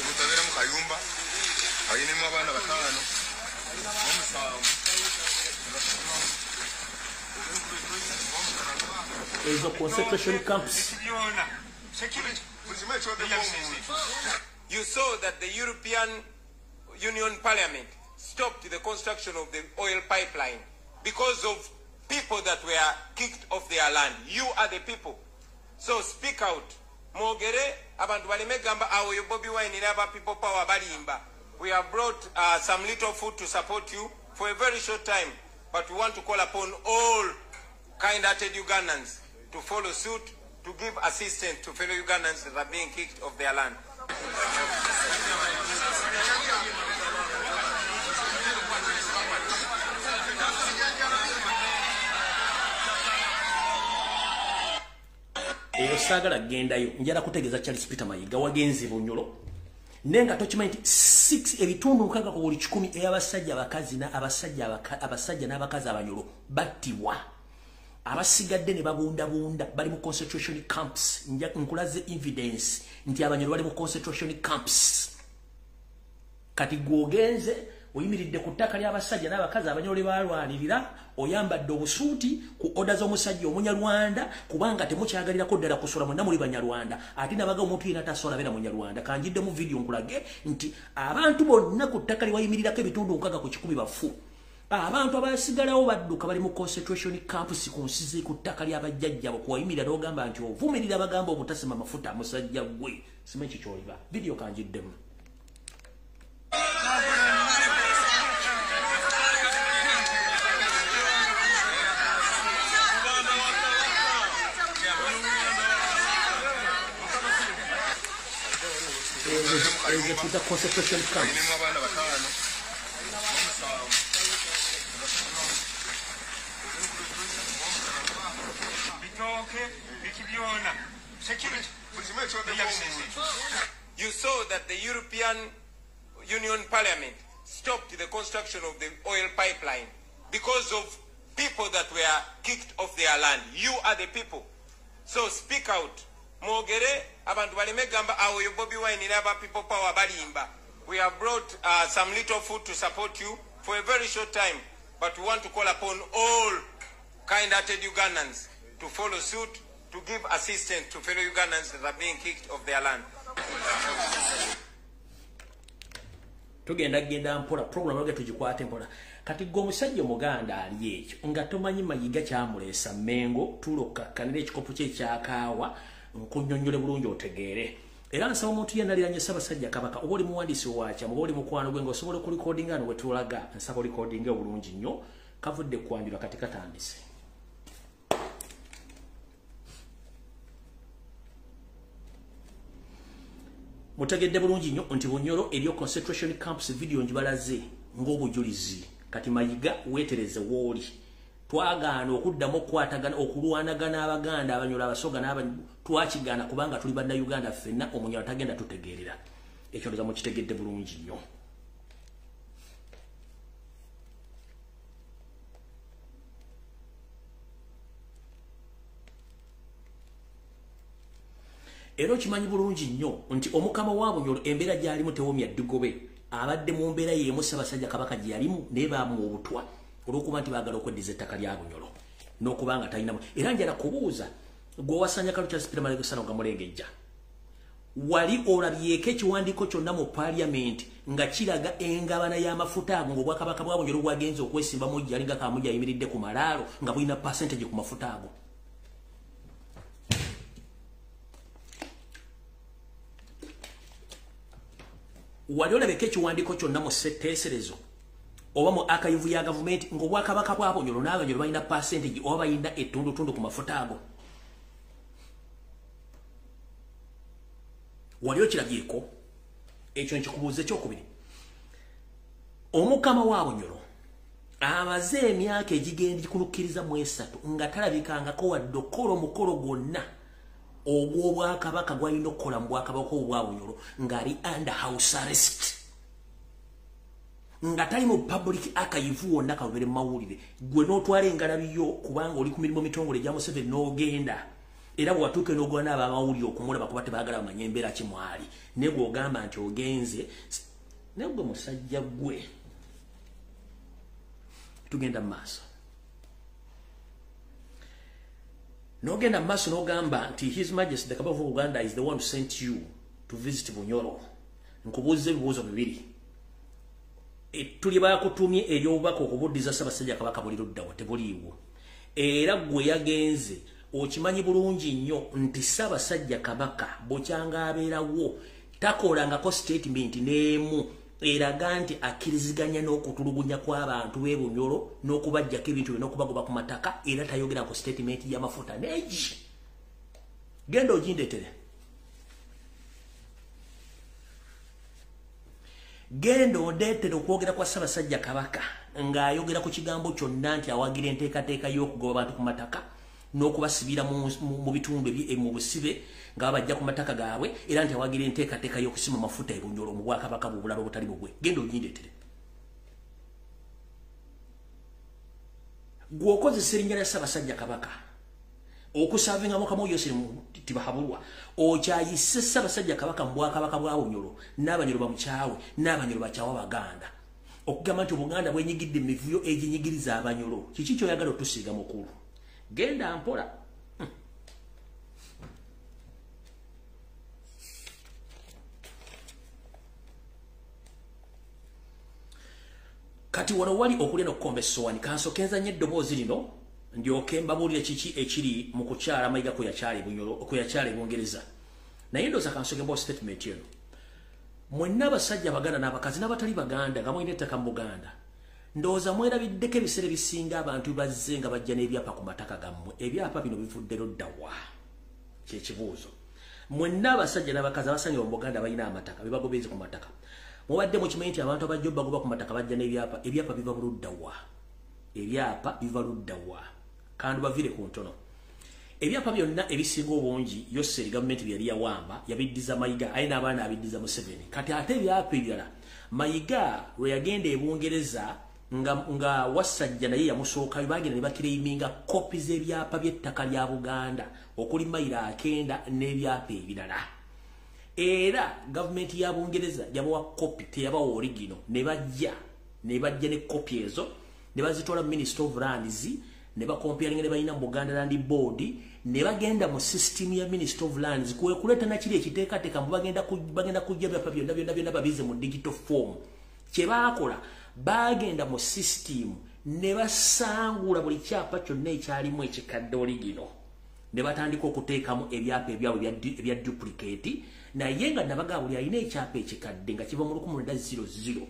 G: Mutabeera mu kayumba ayinemu abaana 5 n'omusanvu.
A: Ezo concentration camps.
O: You saw that the European Union Parliament stopped the construction of the oil pipeline because of people that were kicked off their land. You are the people. So speak out. Mwogere abantu baleme gamba awo yo Bobi Wine n'aba People Power balimba. We have brought some little food to support you for a very short time, but we want to call upon all kind-hearted Ugandans to follow suit, to give assistance to fellow Ugandans that are being kicked off their land.
A: Eyo saagala kugendayo. Njala kutegeeza Charles Peter Mayiga wagenze Bunyoro naye nga tokimanyi nti 6 ebitundu 60 ku buli 100 ey'abasajja abakazi na abasajja n'abakazi Abanyoro battibwa, abasigadde ne babundabunda bali mu concentration camps. Nkulaze evidence nti Abanyoro bali mu concentration camps. Kati gw'ogenze oyimiridde ku ttaka ly'abasajja n'abakazi Abanyoro balwanirira, oyambadde obusuuti ku order z'omusajja Omunyarwanda, kubanga temukyagalirako ddala kusola, mwenna muli Banyarwanda. Ate nabaga omuntu yenna tasobola beera Munyarwanda. Kanjiddemu vidiyo nkulage nti abantu bonna ku ttaka lyewayimirirako ebitundu 60 ku 100 bafu. Abantu abasigalawo badduka bali mu concentration camps ku nsi ku ttaka ly'abajjajjabo kuwayimirira n'ogamba nti ovumirira bagamba obutasima mafuta musajja gwe simanyi kikyoliba. Vidiyo kanjiddemu. Ezo concentration camps.
O: You saw that the European Union Parliament stopped the construction of the oil pipeline because of people that were kicked off their land. You are the people. So speak out. Mwogere abantu baleme gamba awo yo Bobi Wine n'aba people power balimba. We have brought some little food to support you for a very short time, but we want to call upon all kind-hearted Ugandans to follow suit, to give assistance to fellow Ugandans that are being kicked off their land.
A: Tugenda genda mpola program yoge tugikwate mpola. Kati gwe omusajja omuganda ali ekyo nga tomanyi Mayiga kyamuleesa Mengo tulokakkanira ekikopo kye ekyakaawa nkunnyonnyole bulungi otegeere. Era nsaba omuntu yenna aliranye Ssaabasajja Kabaka oba oli muwandiisi waakyamu oba oli mukwano gwe ng'osobola okulikodinga no wetulaga nsaba olikodinga obulungi nnyo kavudde kwanjula kati katandise. Mutegedde bulungi nnyo nti Bunyoro eriyo concentration camps video njibalaze ng'obujulizi. Kati Mayiga weetereze wooli. Twagaana okuddamu okukwatagana okulwanagana Abaganda Abanyoro Abasoga twakigaana kubanga tuli bannayuganda ffenna Omunyoro tagenda tutegeerera. Ekyo ndowooza mukitegedde bulungi nnyo. Era okimanyi bulungi nnyo nti omukama wa Bunyoro embeera gy'alimu tewomya ddigobe abadde mu mbeera y'emu Ssaabasajja Kabaka gye yalimu naye baamuwa obutwa olw'okuba nti baagala okweddiza ettaka lya Bunyoro n'okuba nga talinamu. Era njala kubuuza gwe owasanya Charles Peter Mayiga Gamulengejja, wali olabyeko ekiwandiiko kyonna mu paaliyamenti nga kiraga engabana y'amafuta ago ng'obwakabaka bwa Bunyoro bwagenze okwesimba mu jjali nga Kaamujja ayimiridde ku malaalo nga bulina percentage ku mafuta ago? Wali olabeko ekiwandiiko kyonna mu ssetteeserezo oba mu archive ya gavumenti ng'obwakabaka bwa Bunyoro n'Abanyoro balina percentage oba balina ettundutundu ku mafuta ago? Wali okirabyeko? Ekyo nkikubuuza. Ekyokubiri, omukama wa Bunyoro amaze emyaka egigenda gikulukkiriza mu 3 nga talabikangako wadde okukola omukolo gwonna ogw'obwakabaka gw'alina okukola mu bwakabaka obwa Bunyoro ng'ali under house arrest, nga tali mu public archive wonna kabere mawulire. Gwe n'otwala engalabi yo kubanga oli ku mirimu mitongole egya Museveni n'ogenda, era bw'atuuka n'ogwana abamawulire okumulaba kuba tebaagala bamanye embeera ki mwali, naye gw'ogamba nti ogenze. Naye gwe musajja gwe, tugenda mu maaso. N'ogenda mu maaso n'ogamba nti His Majesty the Kabaka of Uganda is the one who sent you to visit Bunyoro. Nkubuuza ebibuuzo bibiri. Tuli bakutumye ery'obubaka okubuddiza Ssaabasajja Kabaka buli luddawa tebuliiwo. Era gwe yagenze okimanyi bulungi nnyo nti Ssaabasajja Kabaka bukyanga abeerawo takolangako statement n'emu eraga nti akkiriziganya n'okutulugunya kw'abantu b'e Bunyoro n'okubaggyako ebintu bye n'okubagoba ku mataka, era tayogerako statement y'amafuta n'egi. Genda ogindeetere. Genda ondeetere okwogera kwa Ssaabasajja Kabaka ng'ayogera ku kigambo kyonna nti awagira enteekateeka y'okugoba abantu ku mataka n'okubasibira mu bitundu mu busibe nga babajja ku mataka gaabwe, era nti awagira enteekateeka y'okusima mafuta e Bunyoro mu bwakabaka bw'obulala obutali bubwe. Genda ogindeetere. Gwe okozesa erinnya lya Ssaabasajja Kabaka okusavinga Mukama Yoseri Tibahabulwa, okyayise Ssaabasajja Kabaka mu bwakabaka bwa Bunyoro n'Abanyoro bamukyawe n'Abanyoro bakyawa Abaganda, okugamba nti Obuganda bwenyigidde emivuyo eginyigiriza Abanyoro. Kiki ky'oyagala otusiiga mukulu? Genda mpola. Kati wano wali okulya n'okukomba essowaani. Kansooke nzanye eddoboozi lino ndyoke mbabuulire kiki ekiri mu kukyala Mayiga kwe yakyala e Bunyoro, kwe yakyala e Bungereza. Naye ndowooza kansooke mbawa statement eno. Mwenna abasajja Abaganda n'abakazi n'abatali Baganda nga mulina ettaka mu Buganda, ndowooza mwerabiddeko ebiseera ebisinga abantu bazze nga bajja n'ebyapa ku mataka gammwe. Ebyapa bino bivudde ludda wa? Kyekibuuzo. Mwenna abasajja n'abakazi abasangibwa mu Buganda balina amataka, bebagoberezi ku mataka. Mubadde mukimanyi nti abantu abajja bagoba ku mataka bajja n'ebyapa. Ebyapa biva buludda wa? Ebyapa biva ludda wa? Kandi bavire ku ntono. Ebyapa byonna ebisinga obungi Yoseri gavumenti bye yali yawamba yabiddiza Mayiga, aye n'abaana abiddiza Museveni. Kati ate ebyapa ebirala Mayiga lwe yagenda e Bungereza nga Wasajja naye yamusookayo, bagenda ne bakireiminga kopi z'ebyapa by'ettaka lya Buganda okuli mayiro 9 n'ebyapa ebirala. Era gavumenti ya Bungereza yabawa kopi, teyabawa original, ne bajja ne kopi ezo ne bazitwala Minister of Lands, ne bakomparinga ne balina mu Buganda Land Board, ne bagenda mu system ya Minister of Lands kwe kuleeta nakiri ekiteekateeka mbu bagenda kujja ebyapa byonna byonna byonna babize mu digital form. Kye baakola, bagenda mu system ne basangula buli kyapa kyonna ekyalimu ekikadde original, ne batandika okuteekamu ebyapa ebyabwe ebya duplicate. Naye nga nabaga buli alina ekyapa ekikadde nga kiva mu 1900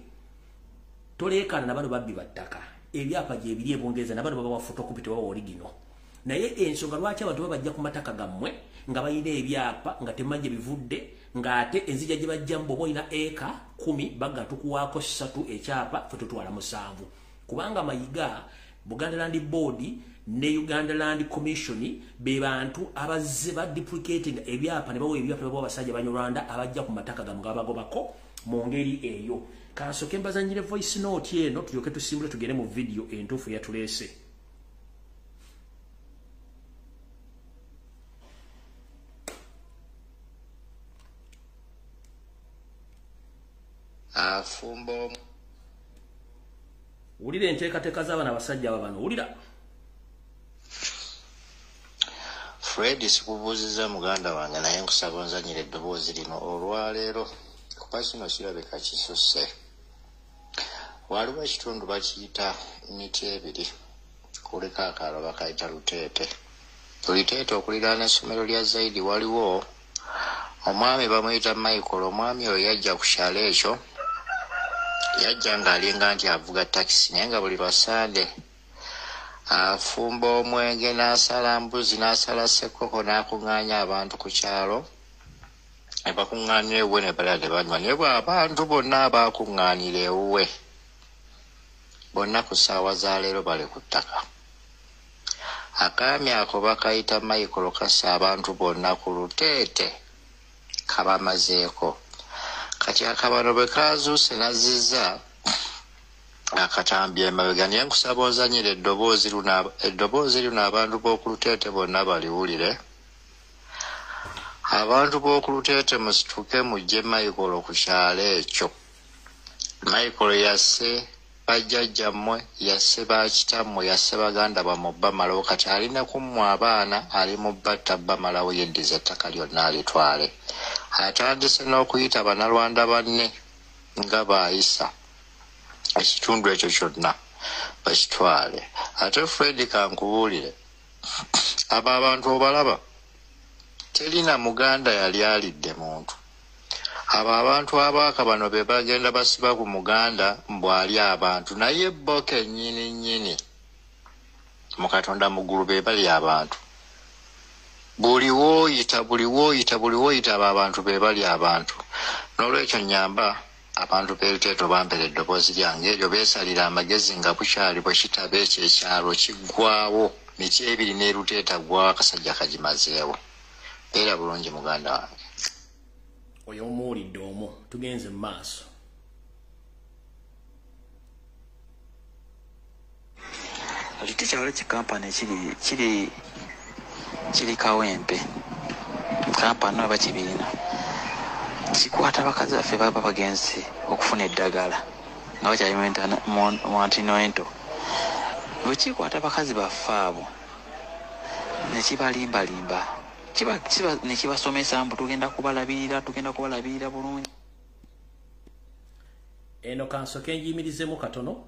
A: toleekaana na bano babbi ba ttaka. Ebyapa gye biri e Bungereza na bano babawa photocopy, tebabawa original. Naye ensonga lwaki abantu babajja ku mataka gammwe nga balina ebyapa nga temanyi bivudde, ng'ate enzija gye bajjamu bw'oba olina eka 10 bagga tukuwaako 3 ekyapa ffe tutwala 7. Kubanga Mayiga, Buganda Land Board ne Uganda Land Commission be bantu abazze ba duplicating ebyapa ne bawa ebyapa bawa abasajja Banyarwanda abajja ku mataka gammwe nga babagobako mu ngeri eyo. Kansooke mbazannyire voice note eno tulyoke tusimbule tugende mu video entuufu eyatuleese.
P: Afumbo
A: wulira enteekateeka z'abaana abasajja aba bano, wulira.
P: Fred, sikubuuzizza muganda wange, naye nkusaba onzannyire eddoboozi lino olwaleero kuba kino kirabika kisusse. Waliwo ekitundu bakiyita miti ebiri, kuliko akaalo bakayita Luteete. Luteete okuliraana essomero lya Zaidi waliwo omwami bamuyita Michael. Omwami oyo yajja ku kyalo ekyo, yajja ng'alinga nti avuga takisi, naye nga buli lwa Sande afumba omwenge n'asala mbuzi n'asala ssekoko n'akuŋŋaanya abantu ku kyalo ne bakuŋŋaanya ewuwe ne balya ne banywa. Naye bwe abantu bonna abaakuŋŋaanira ewuwe bonna ku ssaawa za leero bali ku ttaka. Akaami ako bakayita Michael kassa abantu bonna ku Luteete kabamazeeko. Kati akabano bwe kazuuse n'azizza akatambi emabega. Naye nkusaba onzannyire eddoboozi lino abantu b'oku Luteete bonna baliwulire. Abantu b'oku Luteete musituke mujje Michael ku kyalo ekyo. Michael yasse bajjajjammwe, yasse bakitammwe, yasse baganda bammwe bamalawo. Kati alina kummwe abaana, ali mu batta bamalawo, yeddiza ettaka lyonna alitwale. Atandise n'okuyita Bannalwanda banne nga baayisa ekitundu ekyo kyonna bakitwale. Ate Fred, kankubuulire, abo abantu obalaba terina Muganda yali alidde muntu. Abo abantu abaaka bano be bagenda basiba ku Muganda mbu ali abantu, naye bo kennyini nnyini mu Katonda mu ggulu be bali abantu. Buli w'oyita, buli w'oyita, buli w'oyita, abo abantu be bali abantu. N'olwekyo nnyamba abantu b'e Luteete bampera eddoboozi lyange eryo, beesalira amagezi nga bukyali bwe kitaba ekyo ekyalo kiggwawo. Miti ebiri n'e Luteete aggwawo, akasajja kagimazeewo. Beera bulungi muganda wange.
A: Oyo omuwulidde omwo, tugenze mu maaso.
Q: Luteete kyalo ki kampani kiri kiri Kawempe, kampani oba kibiina kikwata bakazi baffe baba bagenze okufuna eddagala nga bakyali mu antenatal. Bwe kikwata bakazi baffe abo ne kibalimbalimba, ne kibasomesa mbu tugenda kubalabirira bulungi.
A: Eno kansooke njiyimirizemu katono.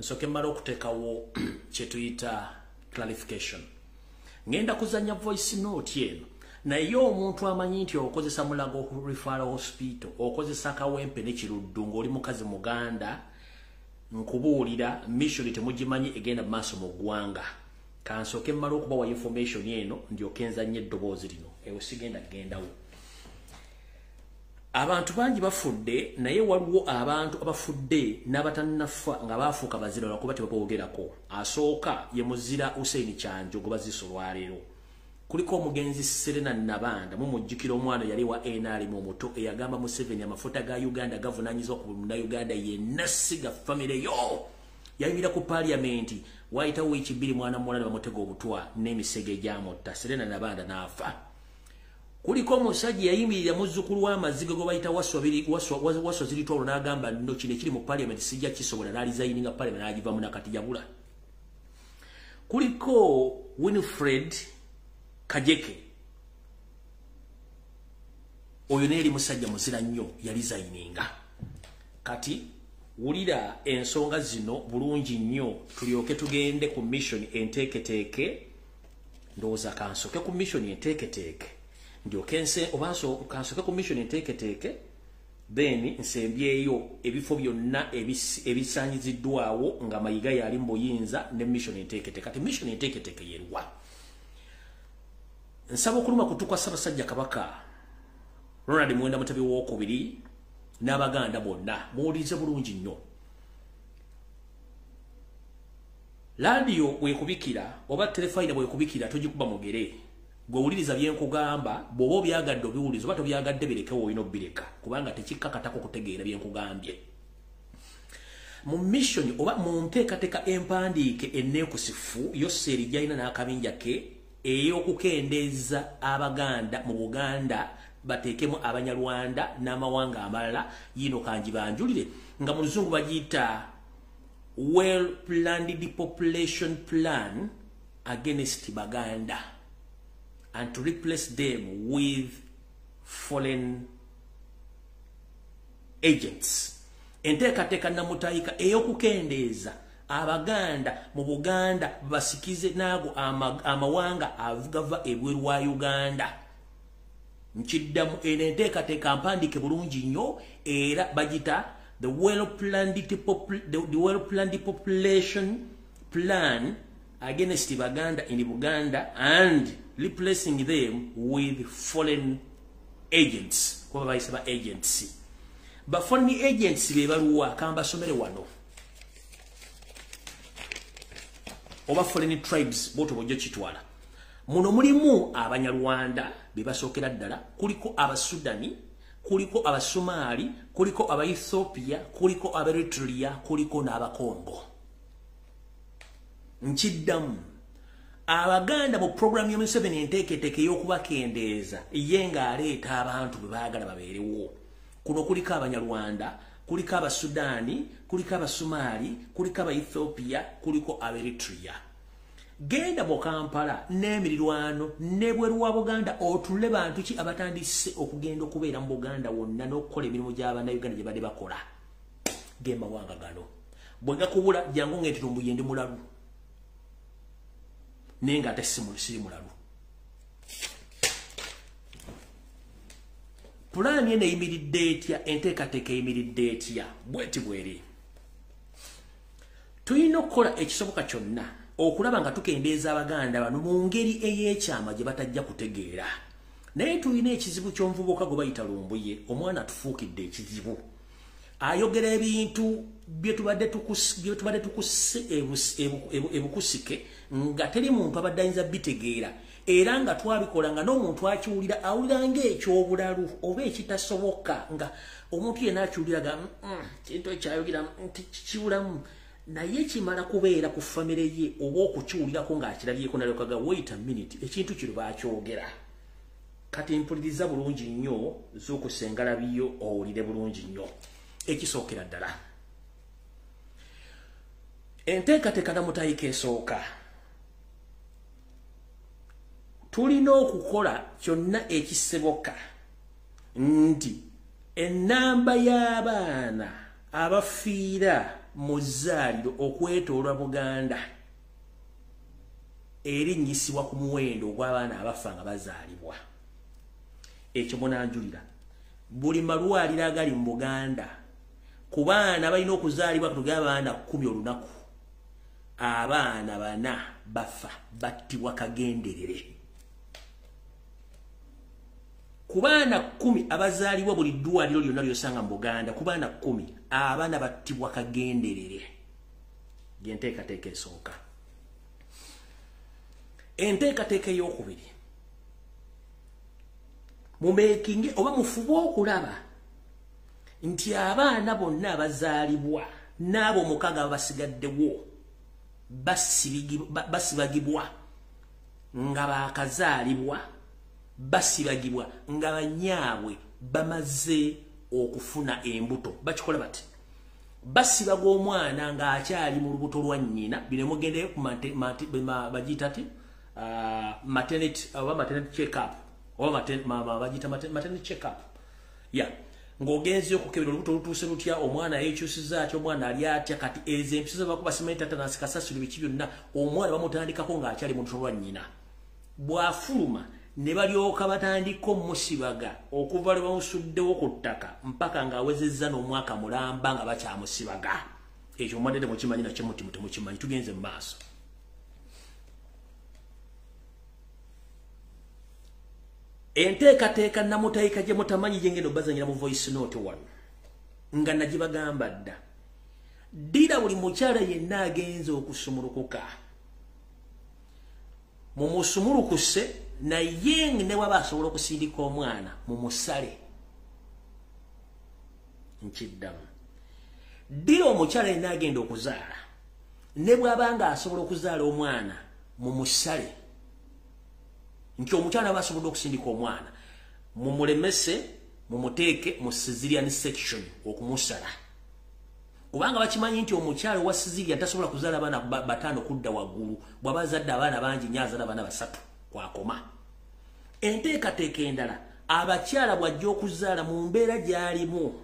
A: Nsooke mmala okuteekawo kye tuyita clarification. Ngenda kuzannya voice note eno, naye omuntu amanyi nti okozesa Mulago Referral Hospital, okozesa Kawempe ne Kiruddu ng'oli mukazi Muganda, nkubuulira mission temugimanyi egenda mu maaso mu ggwanga. Kansooke mmala okubawa information eno ndyoke nzannye eddoboozi lino, ewo sigenda kugendawo. Abantu bangi bafudde, naye waliwo abantu abafudde n'abatannafa nga baafuuka bazira lwakuba tebaboogerako. Asooka ye muzira Hussein Kyanjo gwe baziise olwaleero. Kuliko omugenzi Serena Nabanda, mumujjukira omwana yali wa NRM omuto eyagamba Museveni amafuta ga Uganda gavunaanyizibwa ku buli Munnayuganda yenna si ga famire yo. Yayimirira ku paaliyamenti, waayitawo wiiki 2 mwana muwala ne bamutega obutwa n'emisege egyamutta. Serena Nabanda n'afa. Kuliko omusajja yayimirira muzzukulu w'amaziga gwe bayita Waswa Ziritwalo n'agamba nno kino ekiri mu paaliyamenti sijja kisobola, n'alizayininga paaliyamenti n'agivamu nakati yabula. Kuliko Winfred Kajeke, oyo naye yali musajja muzira nnyo, yalizayininga. Kati wulira ensonga zino bulungi nnyo tulyoke tugende ku mission enteeketeeke. Ndowooza kansooke ku mission enteeketeeke ndyoke nse oba kansooke ku mission enteeketeeke, then nsembyeyo ebifo byonna ebisaanyiziddwawo nga Mayiga yali mu buyinza ne mission enteeketeeke. Kati mission enteeketeeke yeruwa? Nsaba okuluma kutu kwa Ssaabasajja Kabaka Ronald Muwenda Mutebi Owookubiri n'Abaganda bonna, muwulirize bulungi nnyo. Laadiyo bwekubikira oba terefayina bwekubikira togikuba mugere. Gwe wuliriza bye nkugamba, bw'oba obyagadde obiwuliriza, oba tobyagadde birekewo, olina obbireka kubanga tekikkakatako kutegeera bye nkugambye. Mu mission oba mu nteekateeka empandiike enneekusifu Yoseri gy'alina n'akabinja ke ey'okukendeeza Abaganda mu Buganda bateekemu Abanyarwanda n'amawanga amalala, yino kangibanjulire nga mu Luzungu bagiyita well planned population plan against Baganda and to replace them with foreign agents. Enteekateeka namutayika ey'okukendeeza Abaganda mu Buganda basikize n'ago amawanga agava ebweru wa Uganda. Nkiddamu, eno enteekateeka mpandiike bulungi nnyo era bagita the well planned population plan against Baganda in Buganda and replacing them with foreign agents. Kuba bayise ba agents. Ba foreign agents be baluwa, kambasomere wano. Oba foreign tribes boto bojja kitwala. Muno mulimu Abanyarwanda be basookera ddala, kuliko Abasudani, kuliko Abasomali, kuliko Abaethiopia, kuliko Aberitrea, kuliko n'Abakongo. Nkiddamu, Abaganda mu program ya Museveni enteeketeeke ey'okubakendeeza ye ng'aleeta abantu be baagala babeerewo. Kuno kuliko Abanyarwanda, kuliko Abasudani, kuliko Abasomali, kuliko Abaethiopia, kuliko Aberitrea. Genda mu Kampala n'emirirwano n'ebweru wa Buganda otule bantu ki abatandise okugenda okubeera mu Buganda wonna n'okukola emirimu gy'Abannayuganda gye badde bakola. G'emawanga gano bwe gakubula jangu ng'enti Lumbuye ndi mulalu, naye ng'ate siri mulalu. Pulaani eno eyimiridde etya? Enteekateeka eyimiridde etya? Bweti bweri. Tulina okukola ekisoboka kyonna okulaba nga tukendeeza Abaganda bano mu ngeri ey'ekyama gye batajja kutegeera. Naye tulina ekizibu ky'omuvubuka gwe bayita Lumbuye, omwana atufuukidde ekizibu. Ayogera ebintu bye tubadde tukuse ebukusike nga teri muntu abadde ayinza bitegeera, era nga twabikola nga n'omuntu akiwulira awulira ng'ekyobulalu oba ekitasoboka, nga omuntu yenna akiwulira ga kintu ekyayogera nti kibulamu, naye kimala kubeera ku famire ye oba okukiwulirako ng'akirabyeko nalyokaga wait a minute, ekintu kino baakyogera. Kati mpuliriza bulungi nnyo, z'okusengalabiyo owulire bulungi nnyo. Ekisookera ddala, enteekateeka namutayika esooka, tulina okukola kyonna ekisoboka nti ennamba y'abaana abafiira mu zzaaliro okwetoolwa Buganda erinnyisibwa ku muwendo ogw'abaana abafa nga bazaalibwa. Ekyo munanjulira. Buli malwaliro agali mu Buganda ku baana balina okuzaalibwa kutuga abaana 10 olunaku, abaana 4 bafa battibwa kagenderere. Ku baana 10 abazaalibwa buli ddwaliro lyonna ly'osanga mu Buganda, ku baana 10 abaana battibwa kagenderere. Enteekateeka esooka. Enteekateeka ey'okubiri, mumeekinge oba mufube okulaba nti abaana bonna abazaalibwa n'abo 6 abasigaddewo basibagibwa nga baakazaalibwa, basibagibwa nga banyaabwe bamaze okufuna embuto. Bakikola bati, basibaga omwana ng'akyali mu lubuto lwa nnyina. Bino mugende ku bagiyita ati maternity oba maternity check up oba bagiyita maternity check up ya ng'ogenze okukebera olubuto lutuuse lutya, omwana yeekyusiza atya, omwana ali atya. Kati ezo empiso bakuba simanyi tatanasi kasasiro biki byonna, omwana bamutandikako ng'akyali mu lubuto lwa nnyina. Bw'afuluma ne balyoka batandika omusibaga okuva lwe bamusuddewo ku ttaka mpaka ng'awezezza n'omwaka mulamba nga bakyamusibaga. Ekyo mwadde temukimanyi nakyo muti temukimanyi. Tugenze mu maaso. Enteekateeka namutayika gye mutamanyi gye ngenda obbazanyira mu voice note wano nga nagibagamba dda. Ddira buli mukyala yenna agenze okusumulukuka, mumusumulukuse, naye ne bw'aba asobola okusindika omwana mumusale. Nkiddamu, ddira omukyala yenna agenda okuzaala ne bw'aba nga asobola okuzaala omwana mumusale. Nti omukyala aba asobodde okusindika omwana mumulemese, mumuteeke mu cesarean section okumusala, kubanga bakimanyi nti omukyala owa cesarean tasobola kuzaala abaana 5 kudda waggulu. Bw'aba azadde abaana bangi nnyo, azaala abaana 3 kwakoma. Enteekateeka endala, abakyala bw'ajja okuzaala mu mbeera gy'alimu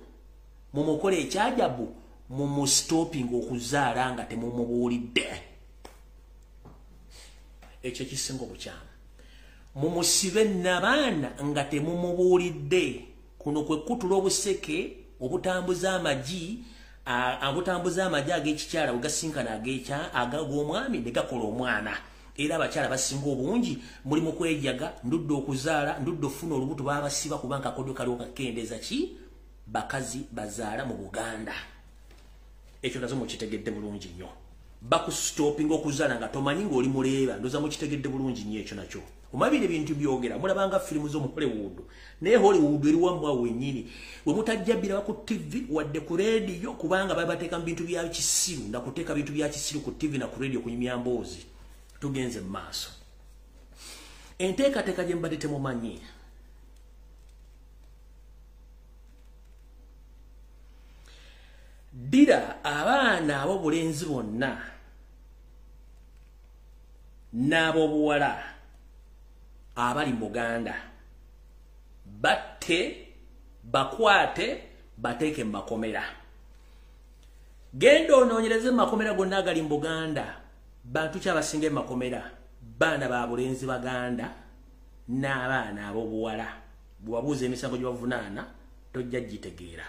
A: mumukole ekyajabu, mumustopinga okuzaala nga temumubuulidde. Ekyo kisinga obukyamu. Mumusibe n'abaana nga temumubuulidde. Kuno kwe kutula obuseke obutambuza amagi, obutambuza amagi ag'ekikyala we gasinkana ag'omwami ne gakola omwana. Era abakyala basinga obungi muli mu kwejaga, ndudde okuzaala, ndudde ofuna olubuto, babasiba kubanga akakodyo kaliwo kakendeeza ki bakazi bazaala mu Buganda. Ekyo nazo mukitegedde bulungi nnyo. Bakusitopinga okuzaala nga tomanyi ng'oli muleeba. Ndoza mukitegedde bulungi nnyo ekyo nakyo. Omabire ebintu byogera mulabanga firimu z'omu Hollywood, naye Hollywood eri wammwe wennyini. Bwe mutajja biraba ku TV wadde ku radio, kubanga babateeka mu bintu bya kisiru, nakuteeka bintu bya kisiru ku TV na ku radio kunyumya mboozi. Tugenze mu maaso. Enteekateeka gye mbadde temumanyi, ddira abaana ab'obulenzi bonna n'ab'obuwala abali mu Buganda batte, bakwate, bateeke mu makomera. Genda onoonyereze mu makomera gonna agali mu Buganda, bantu ki abasinga mu makomera? Baana ba bulenzi Baganda n'abaana ab'obuwala. Bw'obabuuza emisango gye bavunaana tojja gitegeera.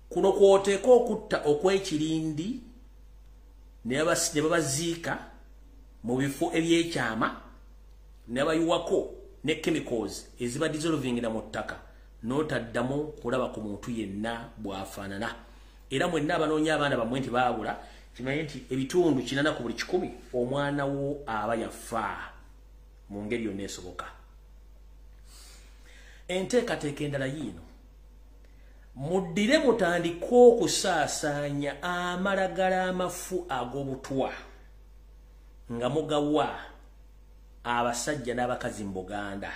A: Kuno kw'oteeka okutta okw'ekirindi ne babaziika mu bifo ebyekyama, ne bayiwako ne chemicals eziba dissolvingira mu ttaka, n'otaddamu kulaba ku muntu yenna bw'afaanana. Era mwenna abanoonya abaana bammwe nti baabula, kimanye nti ebitundu 8 ku buli 100 omwana wo aba yafa mu ngeri yonna esoboka. Enteekateeka endala yiino, muddire mutandike okusaasaanya amalagala amafu ag'obutwa nga mugawa abasajja n'abakazi mu Buganda.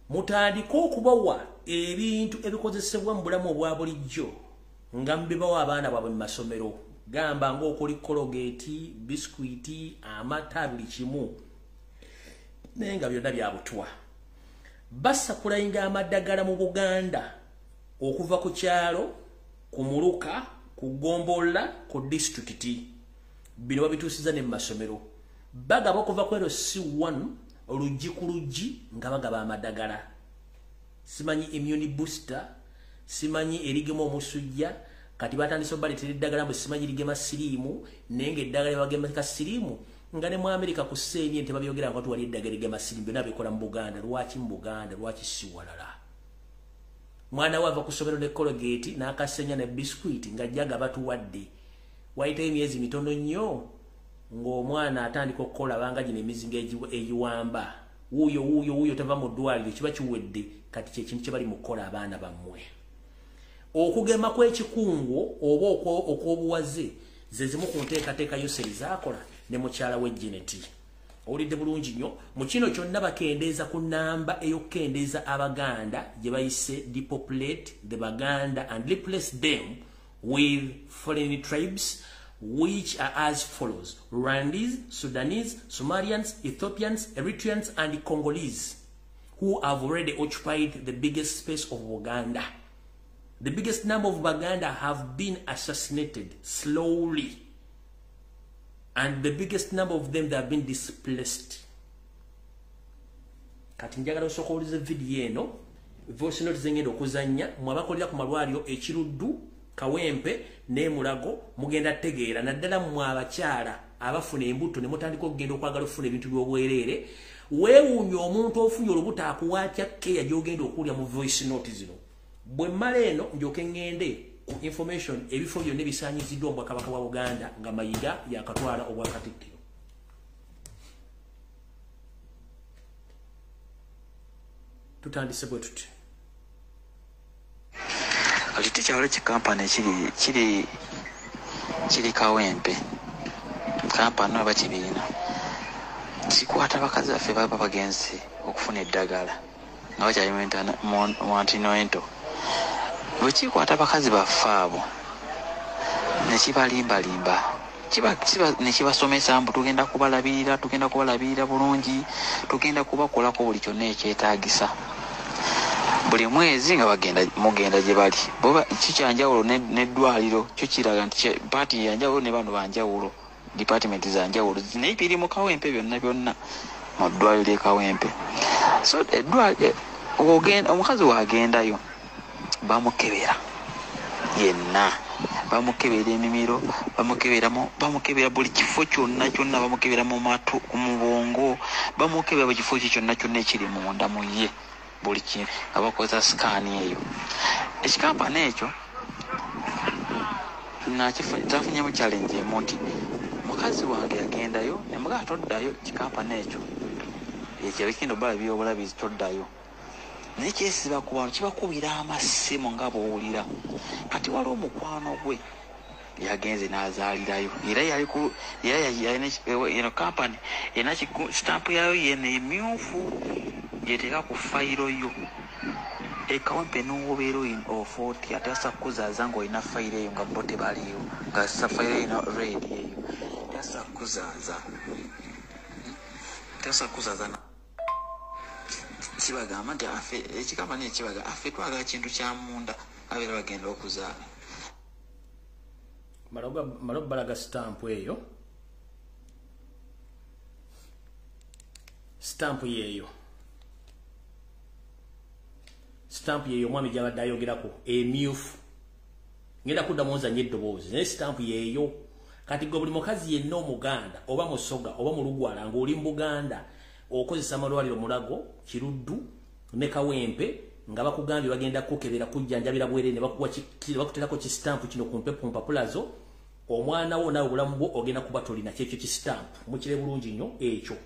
A: Mutandike okubawa ebintu ebikozesebwa mu bulamu obwa bulijjo nga mubibawa abaana baabwe mu masomero, gamba ng'okuli kologeeti, biskwiti, amata, buli kimu, naye nga byonna bya butwa. Basakulayinga amaddagala mu Buganda okuva ku kyalo ku muluka, ku ggombolola, ku disitulikiti. Bino babituusiza ne mu masomero. Bagaba okuva ku LC1 oluggi ku luggi nga bagaba amadagala. Simanyi immune booster, simanyi erigema omusujja, kati batandise obaleetera eddagala mbu simanyi ligema siriimu, naye ng'eddagala lyebagema ka siriimu nga ne mu Amerika ku CNN tebabyogera nga tuwali eddagala ligema siriimu, byonna bikola mu Buganda. Lwaki mu Buganda? Lwaki si walala? Mwana we ava ku ssomero ne Colgate n'akasenya ne biscuit ng'ajja nga batuwadde. Wayitayo emyezi mitono nnyo ng'omwana atandika okukola banga gino emizinga egiwamba. Wuuyo wuuyo wuuyo tava mu ddwaliro, kiba kiwedde. Kati kye kintu kye bali mu kukola abaana bammwe. Okugema kw'ekikungo oba okw'obuwaze ze zimu ku nteekateeka Yoseri zaakola ne mukyala we Janet. Owulidde bulungi nnyo. Mu kino kyonna bakendeeza ku nnamba ey'okukendeeza Abaganda gye bayise depopulate the Baganda and replace them with foreign tribes, which are as follows: Rwandese, Sudanese, Somalians, Ethiopians, Eritreans, and Congolese, who have already occupied the biggest space of Uganda. The biggest number of Baganda have been assassinated slowly, and the biggest number of them that have been displaced. Kati njagala osooka owulize vidiyo eno, voice note zengenda okuzannya, mmwe abakolera ku malwaliro e Kiruddu, Kawempe ne Mulago mugenda tegeera, naddala mmwe abakyala abafuna embuto ne mutandika okugenda okwagala okufuna ebintu by'obwereere. Weewuunya omuntu ofunye olubuto akuwa atya keya gy'ogenda okulya mu voice note zino. Bwe mmala eno ndyoke ŋŋende ku information ebifo byonna ebisaanyiziddwa Obwakabaka bwa Buganda nga Mayiga yakatwala Obwakatikkiro. Tutandise bwe tuti.
Q: Kati tekyalo kikampani kiri kiri Kawempe, kampani oba kibiina kikwata bakazi baffe baba bagenze okufuna eddagala nga bakyali mu antenatal. Bwe kikwata bakazi baffe abo ne kibalimbalimba, ne kibasomesa mbu tugenda kubalabirira bulungi, tugenda kubakolako buli kyonna ekyetaagisa. Buli mwezi nga mugenda gye bali. Boba kikyanjawulo n'eddwaliro kyo kiraga nti paati yanjawulo ne bano banjawulo, department za njawulo, naye biri mu Kawempe byonna byonna mu ddwaliro ly'e Kawempe. So omukazi waagendayo bamukebera yenna, bamukebera emimiro, bamukebera buli kifo kyonna kyonna, bamukebera mu matu, mu bwongo, bamukebera buli kifo kye kyonna kyonna ekiri munda mu ye, buli kintu nga bakozesa sikaani eyo. Ekikampani ekyo nafunyemu challenge emu nti mukazi wange yagendayo ne mugamba toddayo kikampani ekyo, ekyo ekigenda obbalabira obulabizi toddayo. Naye kyesiba ku bantu, kibakubira amasimu nga bw'owulira. Kati waliwo omukwano gwe yagenze n'azaalirayo, era yalina kampani erina sitampu yayo yeno emyufu gyeteeka ku fayiro yo. E Kawempe n'obeera ofa otya ate asa kukuzaaza ng'olina fayiro eyo nga bo tebaliiwo, nga fayiro eno red eyo tasa kukuzaaza kibagamba nti afe ekikampani ekibaga afe twagala kintu kya munda, abeera bagenda okuzaala.
A: Malo balaga sitampu eyo, sitampu yeeyo, sitampu yeeyo omwami gy'abadde ayogerako emyufu. Ngenda kuddamu nzanye eddoboozi, naye sitampu yeeyo. Kati gwe buli mukazi yenna Omuganda oba Musoga oba Mulugwala ng'oli mu Buganda okozesa amalwaliro Mulago, Kiruddu ne Kawempe nga bakugambye bagenda kukebera kujjanjabira bwereere ne bakuterako kisitampu kino ku mpapula zo, omwana wo naawe obulamu bwo ogenda kuba tolina kyekyo kisitampu. Mukire bulungi nnyo ekyo,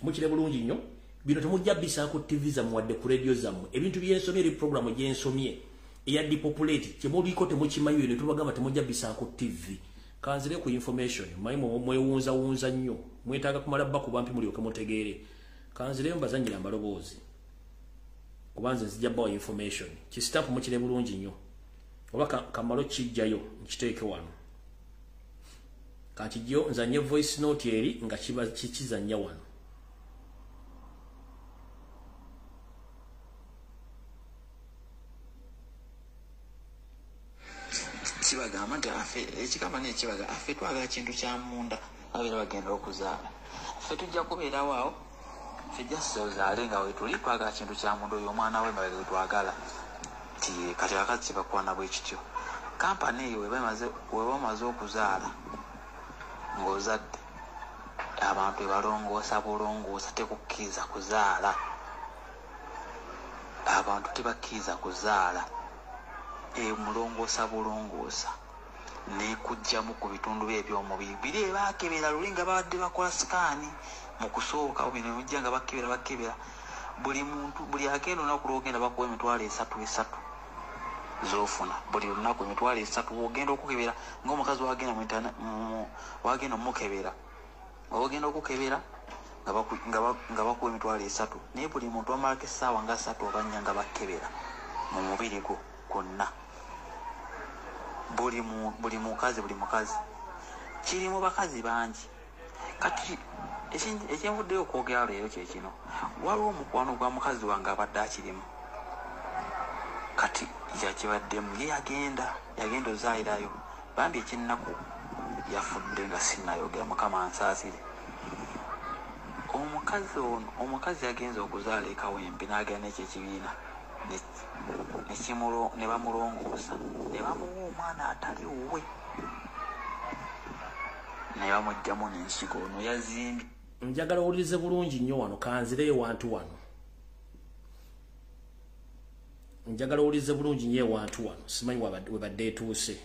A: mukire bulungi nnyo. Bino temujja bisanga ku TV zammwe wadde ku radio zammwe. Ebintu byensomye eri programu gyensomye eya depopulate kyemuliko temukimanyi, bino tubagamba temujja bisanga ku TV. Kanzire ku information, mmanyi mwewunzawunza nnyo, mwetaaga kumala bakuba mpi mulyoke mutegeere. Kanzireyo mbazannyire amaloboozi kubanze nzija bawa information. Kisitampu mukire bulungi nnyo, oba kamalo kijjayo nkiteeke wano. Kankijjo nzanye voice note eri nga kiba kikizannya wano.
Q: Ffe ekikampani ekibaga ffe twagala kintu kya munda, babeera bagenda okuzaala, ffe tujja kubeerawo awo, ffe jassa ozaale nga wetuli, twagala kintu kya munda, oyo omwana we mabega wetwagala. Ti kati abakazi kibakwana bwe kityo. Kampani eyo weba omaze okuzaala ng'ozadde, abantu ebalongoosa bulongoosa, tekukkiriza kuzaala, abantu tebakkiriza kuzaala, emulongoosa bulongoosa nekujjamu ku bitundu bye eby'omubiri biri ebakebera luli nga babadde bakola sikaani mu kusooka, bino mujja nga bakebera buli muntu, buli agenda olunaku lwogenda bakuwa 300 300 z'ofuna buli lunaku, 300 wogenda okukebera ng'omukazi wagenda wagenda omukebera, ogenda okukebera nga bakuwa 300, naye buli muntu amalako essaawa nga 3 oba 4 nga bakebera mu mubiri gwo gwonna, buli mukazi, buli mukazi kirimu bakazi bangi. Kati ekyenvuddeyo okwogera leero kye kino, waliwo omukwano gwa mukazi wange abadde akirimu, kati yakibaddemu, ye yagenda ozaalirayo, bambi eky'ennaku yafudde nga sinnayogera, Mukama ansaasire. Omukazi ono, omukazi yagenze okuzaala e Kawempe n'agenda n'ekyo ekibiina ne bamulongoosa ne bamuwa omwana atali wuwe ne bamuggyamu n'ensigo. Ono yazimbye.
A: Njagala owulirize bulungi nnyo wano, kanzireyo wantu wano, njagala owulirize bulungi nnyo ewantu wano, simanyi webadde etuuse.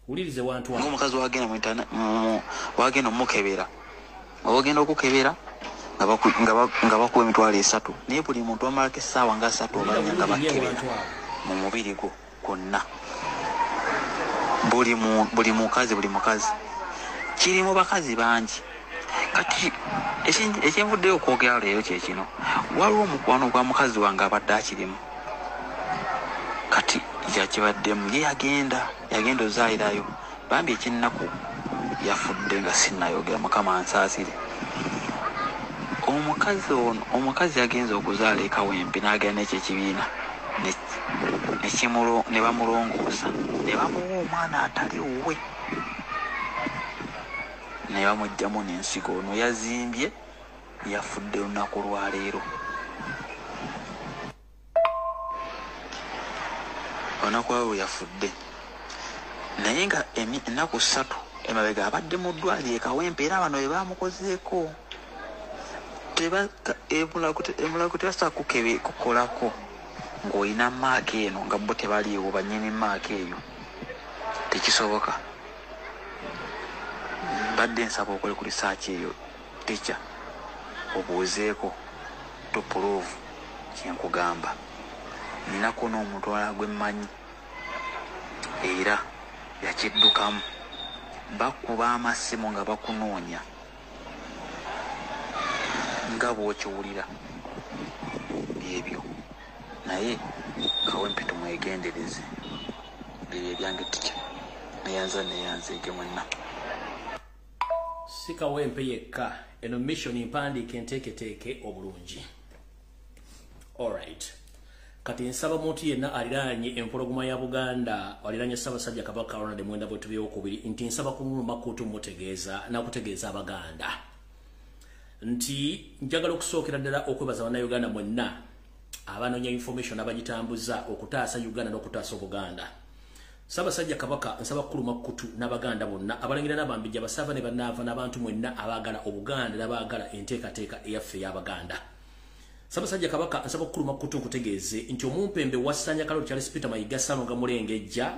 A: Wulirize wantu wano.
Q: Omukazi wagenda omukebera, ogenda okukebera nga bakuwa 300, naye buli muntu amalako essaawa nga 3 oba 4 nga bakebera mu mubiri gwo gwonna, buli mukazi, buli mukazi kirimu bakazi bangi. Kati ekyenvuddeyo okwogera leero kye kino, waliwo omukwano gwa mukazi wange abadde akirimu, kati yakibaddemu, ye yagenda ozaalirayo, bambi eky'ennaku yafudde nga sinnayogera, Mukama ansaasire. Omukazi ono, omukazi yagenze okuzaala e Kawempe n'agenda n'ekyo ekibiina ne bamulongoosa ne bamuwa omwana atali wuwe ne bamuggyamu n'ensigo. Ono yazimbye, yafudde olunaku lwaleero, olunaku lwaleero yafudde, naye nga ennaku 3 emabega abadde mu ddwaliro e Kawempe, era bano be bamukozeeko emulago tebasobola kukolako ng'olina maaka eno nga bo tebaliiwo bannyini maaka eyo, tekisoboka. Mbadde nsaba okole ku risaaki eyo tekya obuuzeeko topuruuvu kyenkugamba. Nnako n'omuntu omulala gwe mmanyi era yakiddukamu, bakuba amasimu nga bakunoonya nga bw'okiwulira byebyo, naye Kawempe tumwegendereze. Byebyo ebyange tikya, neyanza neyanzeege mwenna.
A: Si Kawempe yekka, eno mission mpandiike enteeketeeke obulungi. Alright. Kati nsaba muntu yenna aliraanye empologoma ya Buganda, aliraanye Ssaabasajja Kabaka Ronald Mwenda Bwetubye nti nsaba kumuluma kutu mutegeeza n'akutegeeza Abaganda nti njagala okusookera ddala okwebaza Bannayuganda mwenna abanoonya information abagitambuza okutaasa Uganda n'okutaasa Obuganda. Ssaabasajja Kabaka nsaba kuluma kutu n'Abaganda bonna abalangira n'abambejja, abasava ne bannaava n'abantu mwenna abaagala Obuganda n'abaagala enteekateeka eyaffe y'Abaganda. Ssaabasajja Kabaka nsaba kuluma kutu nkutegeeze nti omumpembe wa Ssanya Kaloli Charles Peter Mayiga Ssalonga Mulengejja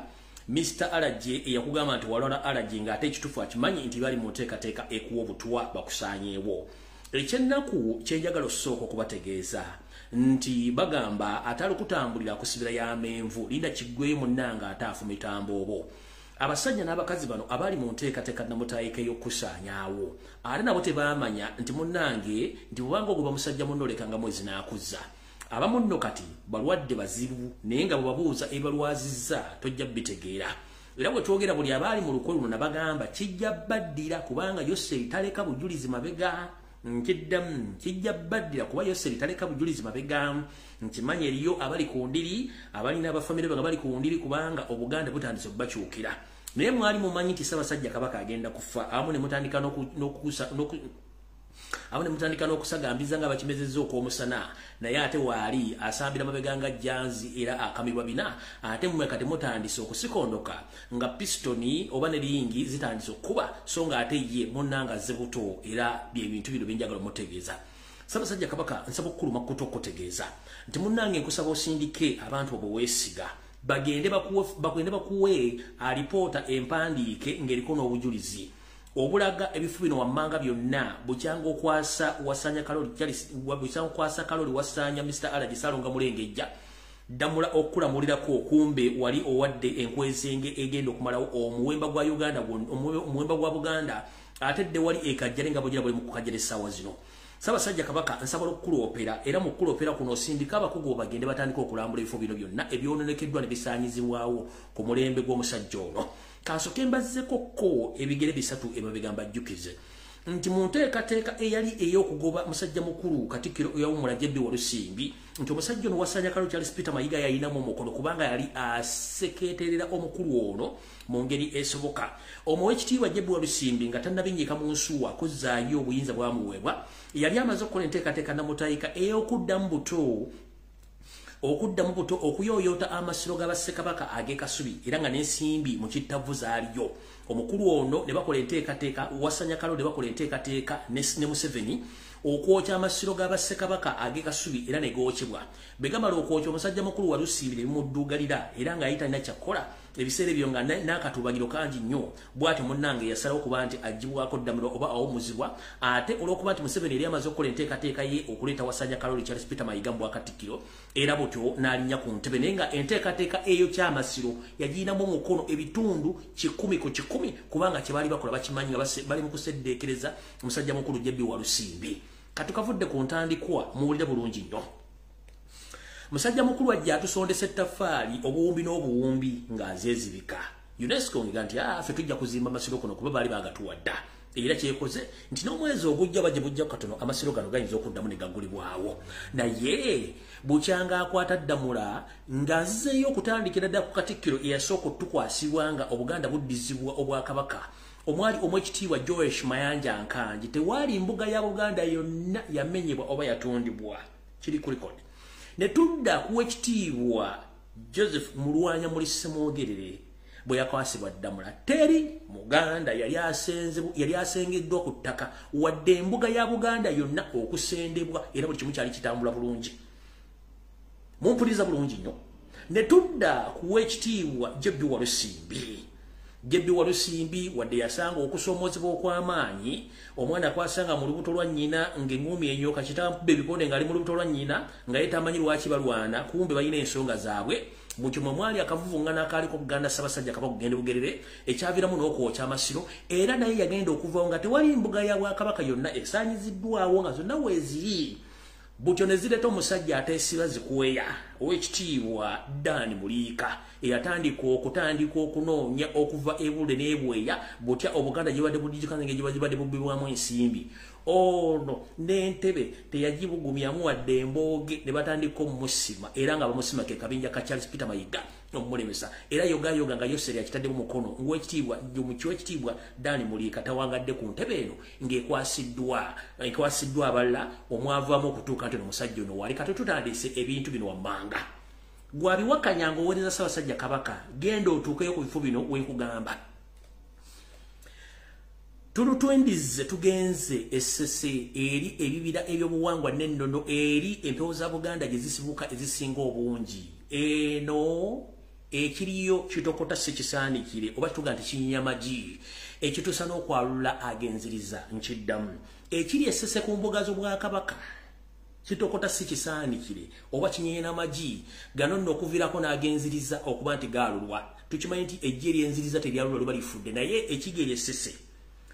A: Mr. Alaje eyakugamba nti walwala alaje ng'ate ekituufu akimanyi nti bali mu nteekateeka ekuwa obutwa bakusaanyeewo. Ekyennaku kyenjagala osooka okubategeeza nti bagamba atali kutambulira kusibira y'amenvu, linda kiggweyo munnanga ate afumita mboobo. Abasajja n'abakazi bano abali mu nteekateeka namutaayika ey'okusaanyaawo, ate nabo tebaamanya nti munnange nti bw'obanga ogoba musajja munno olekanga mwezi n'akuzza. Abamu nno kati balwadde bazibu, naye nga bwebabuuza ebibalwazizza tojja bitegeera. Era bwe twogera buli abaali mu lukwe luno nabagamba kijja baddira, kubanga Yoseri taleka bujulizi mabega. Nkiddamu kijja baddira kuba Yoseri taleka bujulizi mabega. Nkimanyi eriyo abali ku ndiri, abalina abafamire nga bali ku ndiri, kubanga Obuganda butandise okubakyukira. Naye mwali mumanyi nti Ssaabasajja Kabaka agenda kufa, awamu ne mutandika n'okusagambiza nga bakimezezza okw'omusana, naye ate waali asambira mabega nga jjanzi era akamibwa bina. Ate mmwe kati mutandise okusikondoka nga pistoni oba ne ringi zitandise okukuba, so nga ate ye munnanga azze buto. Era byebintu bino byenjagala omutegeeza. Ssaabasajja Kabaka nsaba okukuluma kuto okutegeeza nti munnange nkusaba osindike abantu abo weesiga bagende bakuwe alipoota empandiike ng'eriko n'obujulizi obulaga ebifu bino wammanga byonna bukyanga okwasa wasanya kaloli Charles, bukyanga okwasa kaloli wasanya Mr. Allergy Salonga Mulengejja Ddamula okulamulirako kumbe wali owadde enkwezenge egenda okumalawo omuwemba gwa Uganda, omuwemba gwa Buganda, ate dde wali ekajjale nga bugira buli mu kukajjala essaawa zino. Ssaabasajja Kabaka nsaba okukuloopera, era mu kukuloopera kuno osindika abakugu bagende batandika okulambula ebifo bino byonna ebyononekeddwa ne bisaanyizibwawo ku mulembe gw'omusajja ono. Kansooke mbazzeko ko ebigere bisatu emabega mbajjukize nti mu nteekateeka eyali ey'okugoba musajja mukulu Katikkiro eyawummula JB Walusimbi, nti omusajja ono Wasanya Kaloli Charles Peter Mayiga yalinamu omukono kubanga yali aseketerera omukulu ono mu ngeri esoboka. Omuweekitiibwa JB Walusimbi nga tannabinnyika mu nsuwa kuzzaayo obuyinza bwamuweebwa, yali amaze okukola enteekateeka namutayika ey'okuddamu buto okuyooyoota amasiro ga Bassekabaka ag'e Kasubi, era nga n'ensimbi mu kittavu zaaliyo. Omukulu ono ne bakola enteekateeka, Wasanya Kaloli ne bakola enteekateeka ne Museveni okwokya amasiro ga Bassekabaka ag'e Kasubi, era ne gookyebwa. Bwe gamala okwokya, omusajja mukulu Walusimbi ne bimudduugalira, era nga yali talina kyakukola ebiseera ebyo nga n'akatuubagiro kangi nnyo. Bw'atyo munnange yasalawo okuba nti aggyibwako Ddamula oba awummuzibwa, ate olw'okuba nti Museveni yali amaze okukola enteekateeka ye okuleeta Wasanya Kaloli Charles Peter Mayiga mu bwakatikkiro, era butyo n'alinnya ku ntebe. Naye nga enteekateeka eyo ky'amasiro yagiyinamu omukono ebitundu 100 ku 100, kubanga kye baali bakola bakimanyi nga bali mu kuseddeekereza omusajja mukulu JB Walusimbi. Katukavudde ku ntandikwa, muwulire bulungi nnyo. Musajja mukulu ajja atusondesa ettaffaali obuwumbi n'obuwumbi ng'azeezibika. UNESCO ngiga nti ffe tujja kuzimba amasiro kuno kuba baali baagatuwadda. Era kyekoze nti n'omwezi ogujja bajje bujja katono amasiro gano gayinza okuddamu ne gagulibwawo. Naye bukyanga akwata Ddamula ng'azzeeyo okutandikira ddala ku Katikkiro eyasooka otukwasibwa nga Obuganda buddizibwa Obwakabaka, omwali omwekitiibwa Joash Mayanja Nkangi, tewaali mbuga ya Buganda yonna yamenyebwa oba yatundibwa. Kiri ku record. Ne tudda ku wekitiibwa Joseph Mulwanya Muli Ssemwogerere bwe yakwasibwa Ddamula, teri Muganda yali asengeddwa ku ttaka wadde embuga ya Buganda yonna okusendebwa, era buli kimu kyali kitambula bulungi. Mumpuliriza bulungi nnyo. Ne tudda ku wekitiibwa JB Walusimbi. JB Walusimbi wadde yasanga okusoomoozebwa okw'amaanyi, omwana kwasanga mu lubuto lwa nnyina ng'eŋŋumi enyoka kitampuba ebikonde ng'ali mu lubuto lwa nnyina nga ye tamanyi lwaki balwana, kumbe balina ensonga zaabwe. Mu kyo mwe mwali akavuvungana akaaliko okuganda Ssaabasajja Kabaka okugenda Bugerere, ekyaviiramu n'okwokya amasiro, era naye yagenda okuvawo nga tewali mbuga ya Bwakabaka yonna esaanyiziddwawo nga zonna weeziri. Butyo ne zireeta omusajja ateesiba zikweya ow'ekitiibwa Dan Muliika, eyatandika okutandika okunoonya okuva ebule n'ebweya butya Obuganda gye badde budijikana nga gye badde bubbibwamu ensimbi. Ono n'entebe teyagibugumyamu wadde embooge, ne batandika omumusima, era nga bamusima ke kabinja ka Charles Peter Mayiga omulemesa. Era yogayoga nga Yoseri akitaddemu mukono ng'owekitiibwa mukiwekitiibwa Dan Muliika tawangadde ku ntebe eno ng'ekwasiddwa abalala omwavaamu okutuuka nti omusajja ono wali. Kati tutandise ebintu bino wammanga. Gwabiwakanya ng'oweereza Ssaabasajja Kabaka, genda otuukeyo ku bifo bino wenkugamba. Tulutwendize tugenze Essese eri ebibira ebyobuwangwa n'ennono eri empewo za Buganda gye zisibuka ezisinga obungi. Eno ekiriyo kitokota si kisaanikire oba tuga nti kinyamagi ekituusa n'okwalula agenziriza. Nkiddamu, ekiri Essese ku mbuga z'Obwakabaka kitokota si kisaanikire oba kinyenyamagi gano nno okuviirako n'agenziriza okuba nti gaalulwa. Tukimanyi nti eggi eryenziriza teryalulwa liba lifudde, naye ekigeri Essese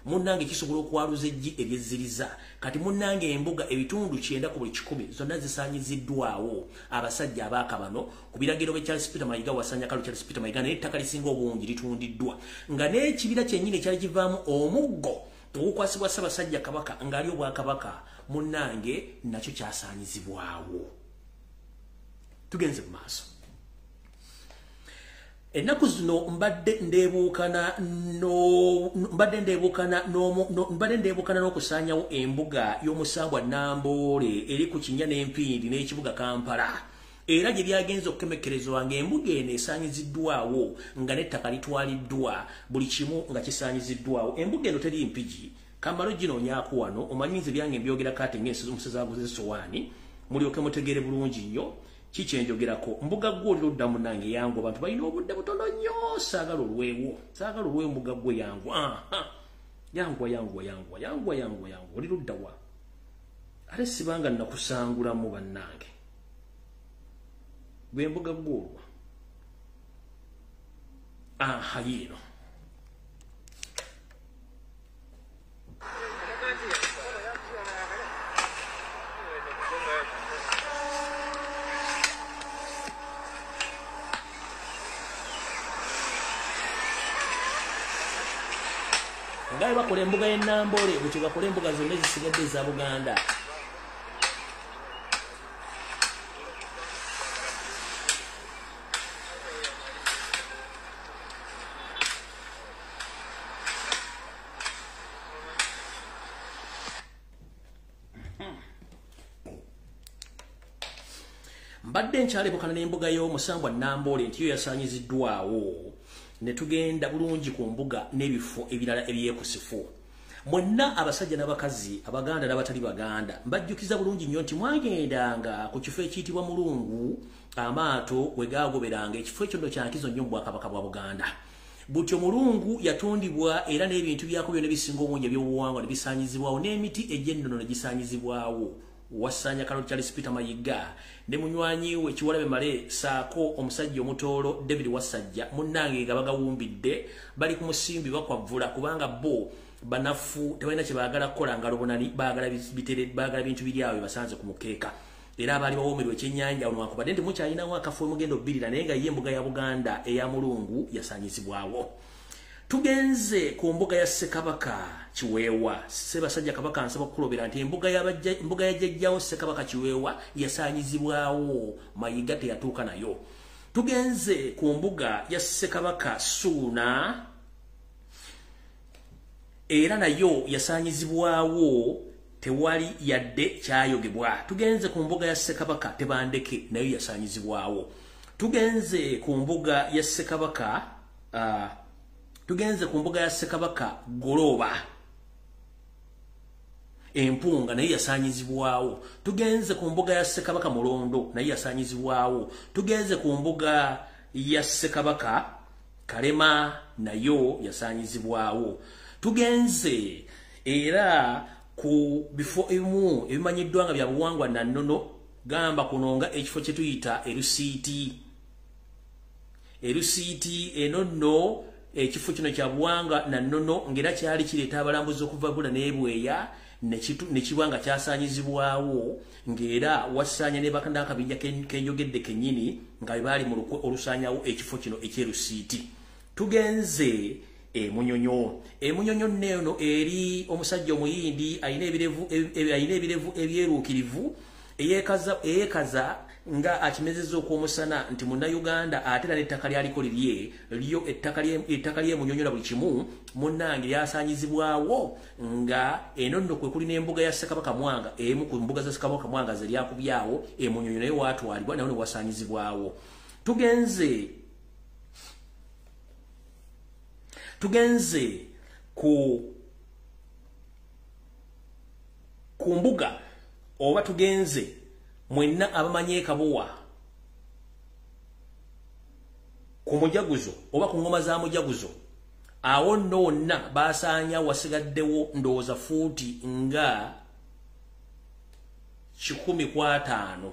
A: munnange kisobola okwaluza eggi eryeziriza. Kati munnange embuga ebitundu 90 ku buli 100 zonna zisaanyiziddwawo abasajja abaakabano ku biragiro bya Charles Peter Mayiga Wasanya Kaloli Charles Peter Mayiga, naye ettaka lisinga obungi litundiddwa nga n'ekibira kyennyini ekyali kivaamu omuggo Okukwasibwa Ssaabasajja Kabaka ng'ali obwakabaka, munnange nakyo kyasaanyizibwawo. Tugenze mu maaso. Ennaku zino mbadde ndeebuukana n'okusaanyawo embuga y'omusambwa Namboole eri ku kinnya n'empindi n'ekibuga Kampala. Era gye byagenze okukemekerezwa ng'embuga eno esaanyiziddwawo, nga n'ettaka litwaliddwa, buli kimu nga kisaanyiziddwawo. Embuga eno teri Mpigi, kamalo ginoonyaako wano, omanyi nze byange mbyogerako ate ng'ensozi zaaguze essowaani, mulyoke mutegeere bulungi nnyo kiki enjogerako. Mbuga ggwe oli ludda munnange yangu, abantu balina obudde butono nnyo, saagala olwewo, saagala olwewo. Mbuga ggwe yangu, aha, yanguwa yanguwa yanguwa yanguwa yanguwa yanguwa, oli ludda wa? Ate sibanga nnakusangulamu bannange. Gwe mbuga ggwe olwa, aha, yiino. Nga bakola embuga y'e Namboole, bwe bakola embuga zonna ezisigadde eza Buganda. Mbadde nkyalebukana n'embuga y'omusambwa Namboole nti yo yasaanyiziddwawo, ne tugenda bulungi ku mbuga n'ebifo ebirala ebyekusifu. Mwenna abasajja n'abakazi, Abaganda n'abatali Baganda, mbajjukiza bulungi nnyo nti mwagendanga ku kifo ekiyitibwa Mulungu, amaato we gaagoberanga. Ekifo ekyo nno kya nkizo nnyo mu Bwakabaka bwa Buganda. Butyo Mulungu yatundibwa era n'ebintu byako byonna ebisinga obungi ebyobuwangwa ne bisaanyizibwawo, n'emiti egy'ennono ne gisaanyizibwawo. Wasaanya Kaloli Charles Peter Mayiga ne munywanyi we Kiwalabe Male saako omusajja omutoolo David Wasajja, munnange nga bagawumbidde bali ku musimbi bakwavula, kubanga bo banafu tebalina kye baagala kukola ngalo bonani, baagala bitere, baagala bintu biri awo basanze ku mukeeka. Era abaali bawoomerwa ekyennyanja ono wankubadde nti mukyalinawo akafo emugenda obbirira, naye nga ye embuga ya Buganda eya Mulungu yasaanyizibwawo. Tugenze ku mbuga ya Ssekabaka Kiweewa. Ssaabasajja Kabaka nsaba okukulobera nti embuga ya jjajjawo Ssekabaka Kiweewa yasaanyizibwawo, Mayiga teyatuuka nayo. Tugenze ku mbuga ya Ssekabaka Ssuuna, era nayo yasaanyizibwawo, tewali yadde kyayogebwa. Tugenze ku mbuga ya Ssekabaka Tebandeke, nayo yasaanyizibwawo. Tugenze ku mbuga ya Ssekabaka Goloba Empunga, naye yasaanyizibwawo. Tugenze ku mbuga ya Ssekabaka Mulondo, naye yasaanyizibwawo. Tugenze ku mbuga ya Ssekabaka Kalema, nayo yasaanyizibwawo. Tugenze era ku bifo ebimu ebimanyiddwa nga bya buwangwa na nnono, gamba kuno nga ekifo kye tuyita Erusiiti. Erusiiti eno nno ekifo kino kya buwangwa na nnono, ng'era kyali kireeta abalambuzi okuva Bula n'Ebweya, ne kiba nga kyasaanyizibwawo, ng'era wasaanya ne bakandakabinja kenjogedde kennyini nga bwe baali mu lukwe olusaanyawo ekifo kino eky'Erusiiti. Tugenze Emunyonyo. Emunyonyo nno eri omusajja omuyindi alina ebirevu ebyeruukirivu, eyeekaza nga akimezezza okw'omusana nti munnayuganda, ate era n'ettaka lyaliko lirye lyo, ettaka ly'Emunyonyo na buli kimu munnange lyasaanyizibwawo, nga eno nno kwe kuli n'embuga ya Ssekabaka Mwanga, emu ku mbuga za Ssekabaka Mwanga ze lyakubyawo Emunyonyo, naye waatwalibwa nayo ne wasaanyizibwawo. Tugenze ku mbuga, oba tugenze mwenna abamanyi Ekabuwa ku mujaguzo oba ku ngoma za mujaguzo, awo nno wonna basaanya wasigaddewo ndowooza fuuti nga 105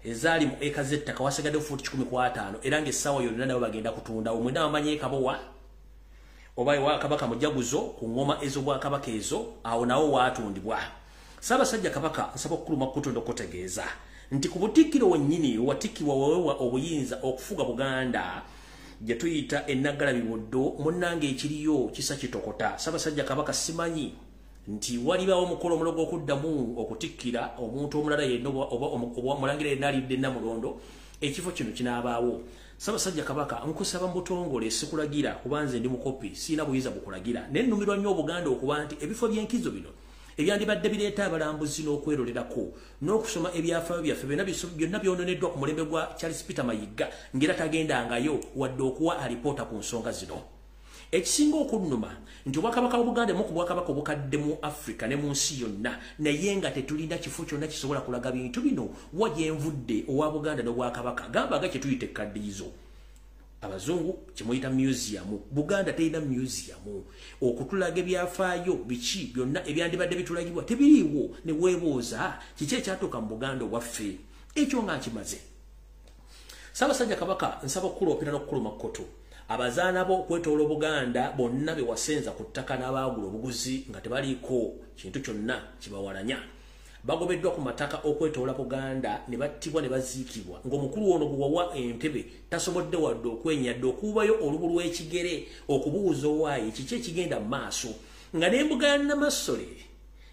A: ezaali mu eka z'ettaka, wasigaddewo fuuti 105, era ng'essaawa yonna nabo bagenda kutundawo. Mwenna abamanyi Ekabuwa oba ewa Kabaka mujaguzo ku ngoma ez'obwakabaka ezo, awo nawo waatundibwa. Ssaabasajja Kabaka nsaba okukuluma kutondo okutegeeza nti ku butikkiro wennyini watikkibwa wewewa obuyinza okufuga Buganda, Gye tuyita Ennaggalabi Buddo, munnange ekiriyo kisa kitokota. Ssaabasajja Kabaka, simanyi nti walibawo omukolo omulogo okuddamu okutikkira omuntu omulala yenna oba omulangira yenna alidde Nnamulondo, ekifo kino kinaabaawo. Ssaabasajja Kabaka, nkusaba mu butongole, sikulagira kuba nze ndi mukopi, sirina buyinza bukulagira, naye nnumirwa nnyo Obuganda okuba nti ebifo by'enkizo bino ebyandibadde bireeta abalambuzi n'okwerolerako n'okusoma ebyafaayo byaffe byonna byononeddwa ku mulembe gwa Charles Peter Mayiga, ng'era tagendangayo wadde okuwa alipoota ku nsonga zino. Ekisinga okunnuma nti obwakabaka bw'Obuganda mu ku bwakabaka obukadde mu Africa ne mu nsi yonna, naye nga tetulina kifo kyonna kisobola kulaga bintu bino. Wa gye nvudde owa Buganda n'obwakabaka, gamba nga kye tuyita ekkaddiyizo, abazungu kyemuyita museum, Buganda terina museum okutulaga ebyafaayo. Biki byonna ebyandibadde bitulagibwa tebiriiwo, ne weebuuza kiki ekyatuuka mu Buganda obwaffe. Ekyo nga nkimaze, Ssaabasajja Kabaka, nsaba okukuloopera n'okukuluma kkoto. Abazaana bo okwetoola Obuganda bonna be wasenza ku ttaka n'abaagula obuguzi nga tebaliiko kintu kyonna kibawalanya bagobeddwa ku mataka okwetoola Buganda ne battibwa ne baziikibwa, ng'omukulu ono gwe wawa entebe tasobodde wadde okwenyadde okuubayo olubu lw'ekigere okubuuza owaaye kiki ekigenda mu maaso, nga n'embuga ya Namasole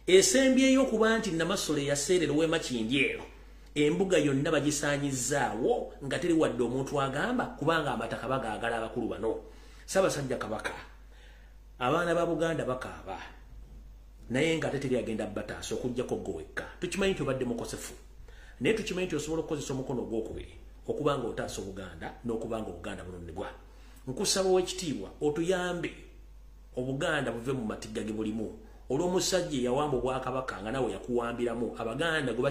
A: esembyeyo okuba nti Namasole yaseerera ow'e Makindye eno, embuga yonna bagisaanyizaawo nga teri wadde omuntu agamba, kubanga amataka bagaagala abakulu bano. Ssaabasajja Kabaka, abaana ba Buganda bakaaba, naye nga ate teri agenda bataasa okuggyako gwe wekka. Tukimanyi nti obadde mukosefu, naye tukimanyi nti osobola okukozesa omukono ogwokubiri okuba nga otaasa Obuganda n'okuba nga Obuganda bununibwa. Nkusaba, ow'ekitiibwa, otuyambe Obuganda buve mu matigga ge bulimu olw'omusajja eyawamba obwakabaka nga nawe yakuwambiramu. Abaganda gwe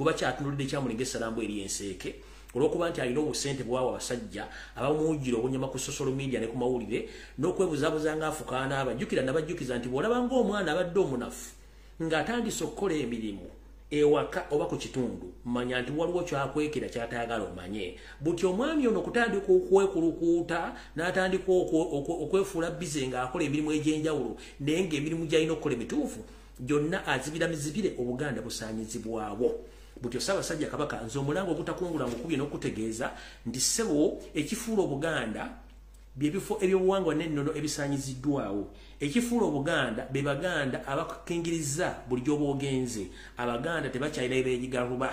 A: bakyatunulidde ekyamulinga essalambu eri enseeke olw'okuba nti alina obusente bwawa abasajja abamuwujjira obunyama ku social media ne ku mawulire n'okwebuzaabuza ng'afukaana. Abajjukira nabajjukiza nti bw'olaba ng'omwana abadde omunafu ng'atandise okukola emirimu ewaka oba ku kitundu, manya nti waliwo kyakwekera kyatayagala omanye. Buti omwami ono okutandika okwekulukuuta n'atandika okwefuula busy ng'akola emirimu egy'enjawulo, naye ng'emirimu gy'alina okukola emituufu gyonna azibira mizibire, Obuganda busaanyizibwawo. Butyo Ssaabasajja Kabaka, nze omulanga ogutakungula ngukubye n'okutegeeza nti ssebo, ekifuula Obuganda byebifo ebyobuwangwa n'ennono ebisaanyiziddwawo. Ekifuula Obuganda be Baganda abakukingiriza buli gy'oba ogenze. Abaganda tebakyalina ebeegigaluba,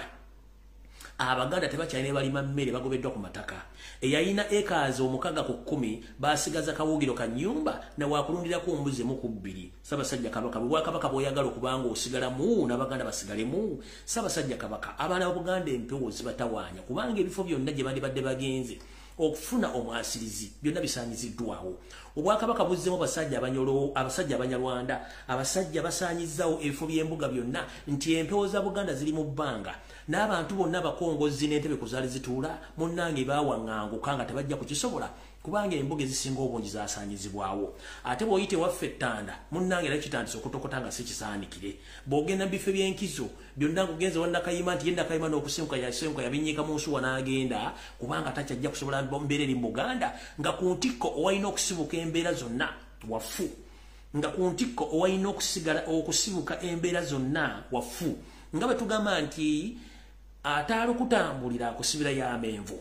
A: Abaganda tebakyalina balima mmere, bagobeddwa ku mataka. Eyalina ekaazi 6 ku 10 basigaza kawugiro ka nnyumba nawakulundirako mbuzi emu ku bbiri. Ssaabasajja Kabaka, bwe bwakabaka bw'oyagala okubanga osigalamu n'Abaganda basigalemu? Ssaabasajja Kabaka, abaana ba Buganda empewo zibatawaanya kubanga ebifo byonna gye bandibadde bagenze okufuna omwasirizi byonna bisaanyiziddwawo. Obwakabaka buzzeemu abasajja abanyolo, abasajja Abanyarwanda, abasajja basaanyizaawo ebifo by'embuga byonna, nti empewo za Buganda ziri mu bbanga n'abantu bonna abakongozzi n'entebe ku zaali zituula munnange baawaŋŋanguka nga tebajja kukisobola, kubanga embuga ezisinga obungi zasaanyizibwawo. Ate bw'oyita ewaffe ettanda, munnange, era kitandise okutokota nga si kisaanikire. Bw'ogenda mu bifo by'enkizo byonna, ng'ogenze wa Nakayima, nti ye Nakayima n'okusenguka yasenguka, yabinyiika mu nsuwa n'agenda, kubanga takyajja kusobola mbeera eri mu Buganda, nga ku ntikko owalina okusibuka embeera zonna wafu, nga ku ntikko owalina okusigala okusibuka embeera zonna wafu. Nga bwe tugamba nti ataalukutambulira akusibira y'amenvu,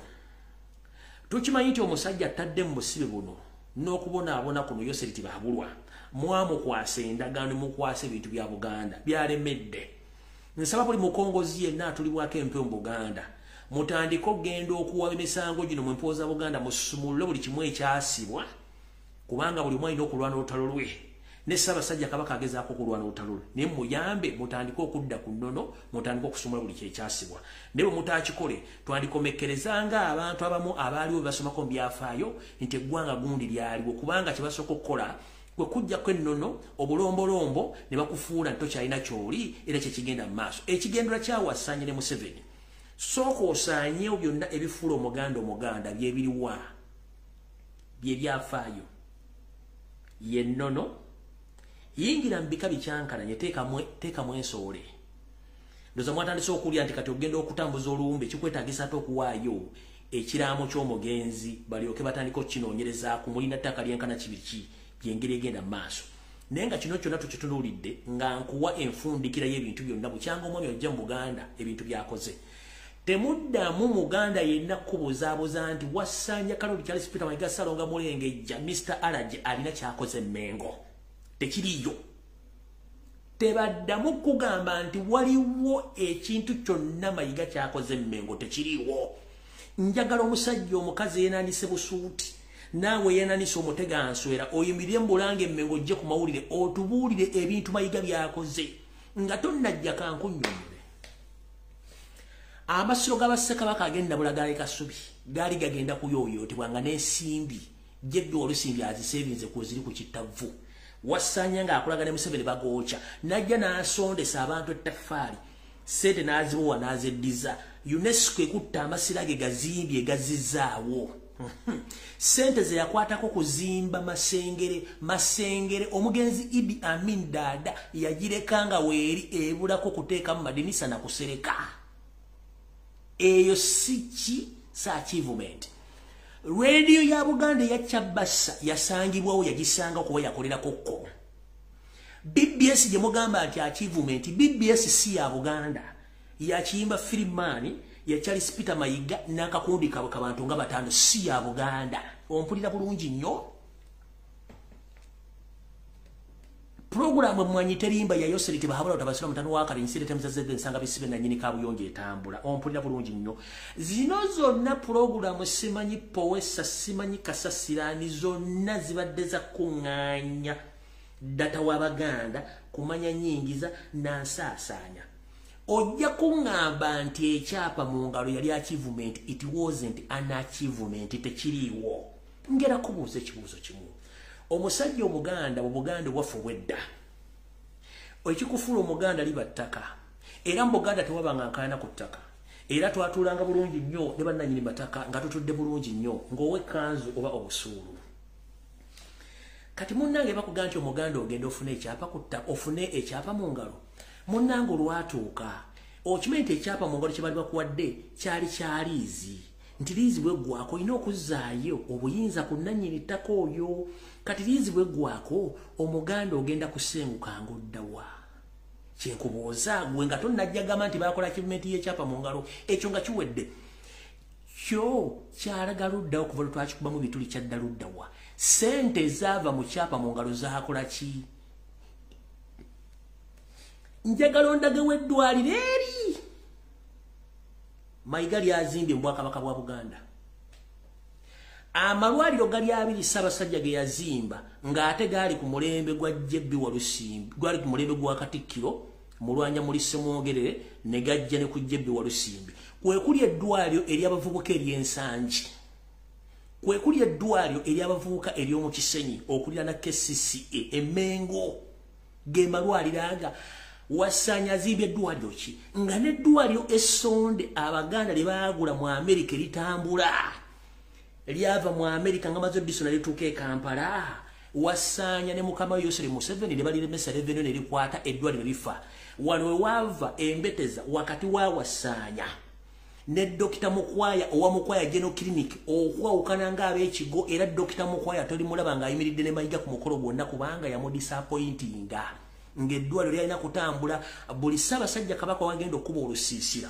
A: tukimanyi nti omusajja atadde mu busibe buno n'okubonaabona kuno Yoseri Tibuhaburwa, mwamukwasa endagaano, mukwasa ebintu bya Buganda byalemedde. Nsaba buli mukongozi yenna atulibwako empewo mu Buganda, mutandike okugenda okuwa emisango gino mu mpewo za Buganda, musumulule buli kimu ekyasibwa, kubanga buli omu alina okulwana olutalo lwe, ne Ssaabasajja Kabaka agezaako okulwana olutalo lwe, naye muyambe mutandike okudda ku nnono, mutandike okusumula buli kyekyasibwa. Naye bwe mutakikole, twandikomekkereza nga abantu abamu abaaliwo basomako mu byafaayo nti eggwanga gundi lyaliwo, kubanga kye basooka okukola kwe kujjako ennono, obulombolombo, ne bakufuula nti tokyalina kyoli. Era kyekigenda mu maaso, ekigendera kyawasanye ne Museveni. Sooka osaanyewo byonna ebifuula Omuganda Omuganda. Byebiriwa? Byebyafaayo, yennono. Yingira mu bika bikyankalanye, teekamu ensoole. Ndoza mwatandise okulya nti kati ogenda okutambuza olumbe kikwetaagisa ate okuwaayo ekiraamo ky'omugenzi, balyoke batandika okukinoonyerezaako mulina ttaka lyenkana kibiki, byengeri egenda mu maaso. Naye nga kino kyonna tukitunuulidde, nga nkuwa enfundikira y'ebintu byonna bukyanga omwami ojja mu Buganda ebintu byakoze. Temuddamu Muganda yenna kubuzaabuza nti Wasanja Kaloli Charles Peter Mayiga Ssalonga Mulengejja Mr. Allergy alina kyakoze Mengo. Tekiriyo. Tebaddamu kugamba nti waliwo ekintu kyonna Mayiga kyakoze Mengo, tekiriwo. Njagala omusajja omukazi yenanise busuuti, naawe yenanise omuteganswera, oyimirire mbulange Mengo ojje ku mawulire otubuulire ebintu Mayiga byakoze nga tonnajja kankunnyonnyole. Amasiro g'Abassekabaka agenda Bulagaali Kasubi gaali gagenda kuyooyootebwa nga n'ensimbi Jebbi Olusimbi aziseevinze ku ziri ku kittavu. Wasanya ng'akolaga ne Museveni bagookya, n'ajja n'asondesa abantu ettaffaali, ssente n'azibowa n'azeddiza. UNESCO ekutta amasiro ge gazimbye gazizzaawo. Ssente ze yakwatako kuzimba Masengere, omugenzi Idi Amin Dada yagireka nga weeri ebulako kuteekamu madinisa na kusereka. Eyo si ki sa achievement. Radio ya Buganda ya Chabasa yasangibwawo, yagisanga kuba yakolerako ko. BBS gye mugamba nti achievement, BBS si ya Buganda. Yakiyimba Firimani, ya Charles Peter Mayiga n'akakundi kaabwe kabantu nga bataano, si ya Buganda. Ompulira bulungi nnyo. Programu mwanyi terimba ya Yoseri Tibahabula utabasira mutano wa kali nsire temza nsanga bisibe na nyini kabuyonje etambula. Ompulira bulungi nnyo. Zino zonna programu simanyi powesa simanyi kasasirani zonna zibadde za kuŋŋaanya data w'Abaganda kumanya nyingiza na nsaasaanya. Ojja kuŋŋamba nti ekyapa mu ngalo yali achievement, it wasn't an achievement, tekiriiwo. Ngera kubuuza ekibuuzo kimu. Omusajja Omuganda mu Buganda obwaffe obw'edda, ekikufuula Omuganda liba ttaka, era mu Buganda tewabanga nkaayana ku ttaka, era twatuulanga bulungi nnyo ne bannannyini mataka nga tutudde bulungi nnyo ng'ow'ekkanzu oba obusuulu. Kati munnange bakugamba nti Omuganda ogenda ofune ekyapa ku ttaka, ofune ekyapa mu ngalo. Munnange olwatuuka okimanyi nti ekyapa mu ngalo kye baali bakuwadde kyali kya liizi, nti liizi bw'eggwako olina okuzzaayo obuyinza ku nnannyini ttaka oyo. Kati liizi bw'eggwako Omuganda ogenda kusenguka ng'oddawa. Kyenkubuuza gwe nga tonnajja gamba nti baakola achievement y'ekyapa mu ngalo, ekyo nga kiwedde, kyo kyalaga luddawa okuva lwe twakikubamu bituli kyadda luddawa. Ssente ezaava mu kyapa mu ngalo zaakola ki? Njagala ondagewo eddwaliro eri Mayiga lyazimbye mu Bwakabaka bwa Buganda. Amalwaliro gali abiri Ssaabasajja ge yazimba ng'ate gaali ku mulembe gwa Jebbi Walusimbi, gwali ku mulembe gwa Katikkiro Mulwanya muli Ssemwogerere ne gajja ne ku Jebbi Walusimbi. Kwe kuli eddwaliro ery'abavubuka ery'Ensangi, kwe kuli eddwaliro ery'abavubuka ery'omu Kisenyi okuliraana KCCA e Mengo. Ge malwaliro aga Wasanya azimbye eddwaliro ki? Nga n'eddwaliro essonde Abaganda lye baagula mu Amerika eritambula lyava mu Amerika nga maze Edison lituuka e Kampala. Wasanya ne mukama we Yoweri Museveni ne baliremesa revenue ne likwata eddwaliro lifa. Wano we waava embeteza wakati wa Wasanya ne Dokita Mukwaya owa Mukwaya General Clinic okwawukana ng'ab'ekigo, era Dokita Mukwaya tolimulaba ng'ayimiridde ne Mayiga ku mukolo gwonna kubanga yamudisappointinga. Ng'eddwaliro lyalina kutambula buli Ssaabasajja Kabaka wagenda okuba olusiisira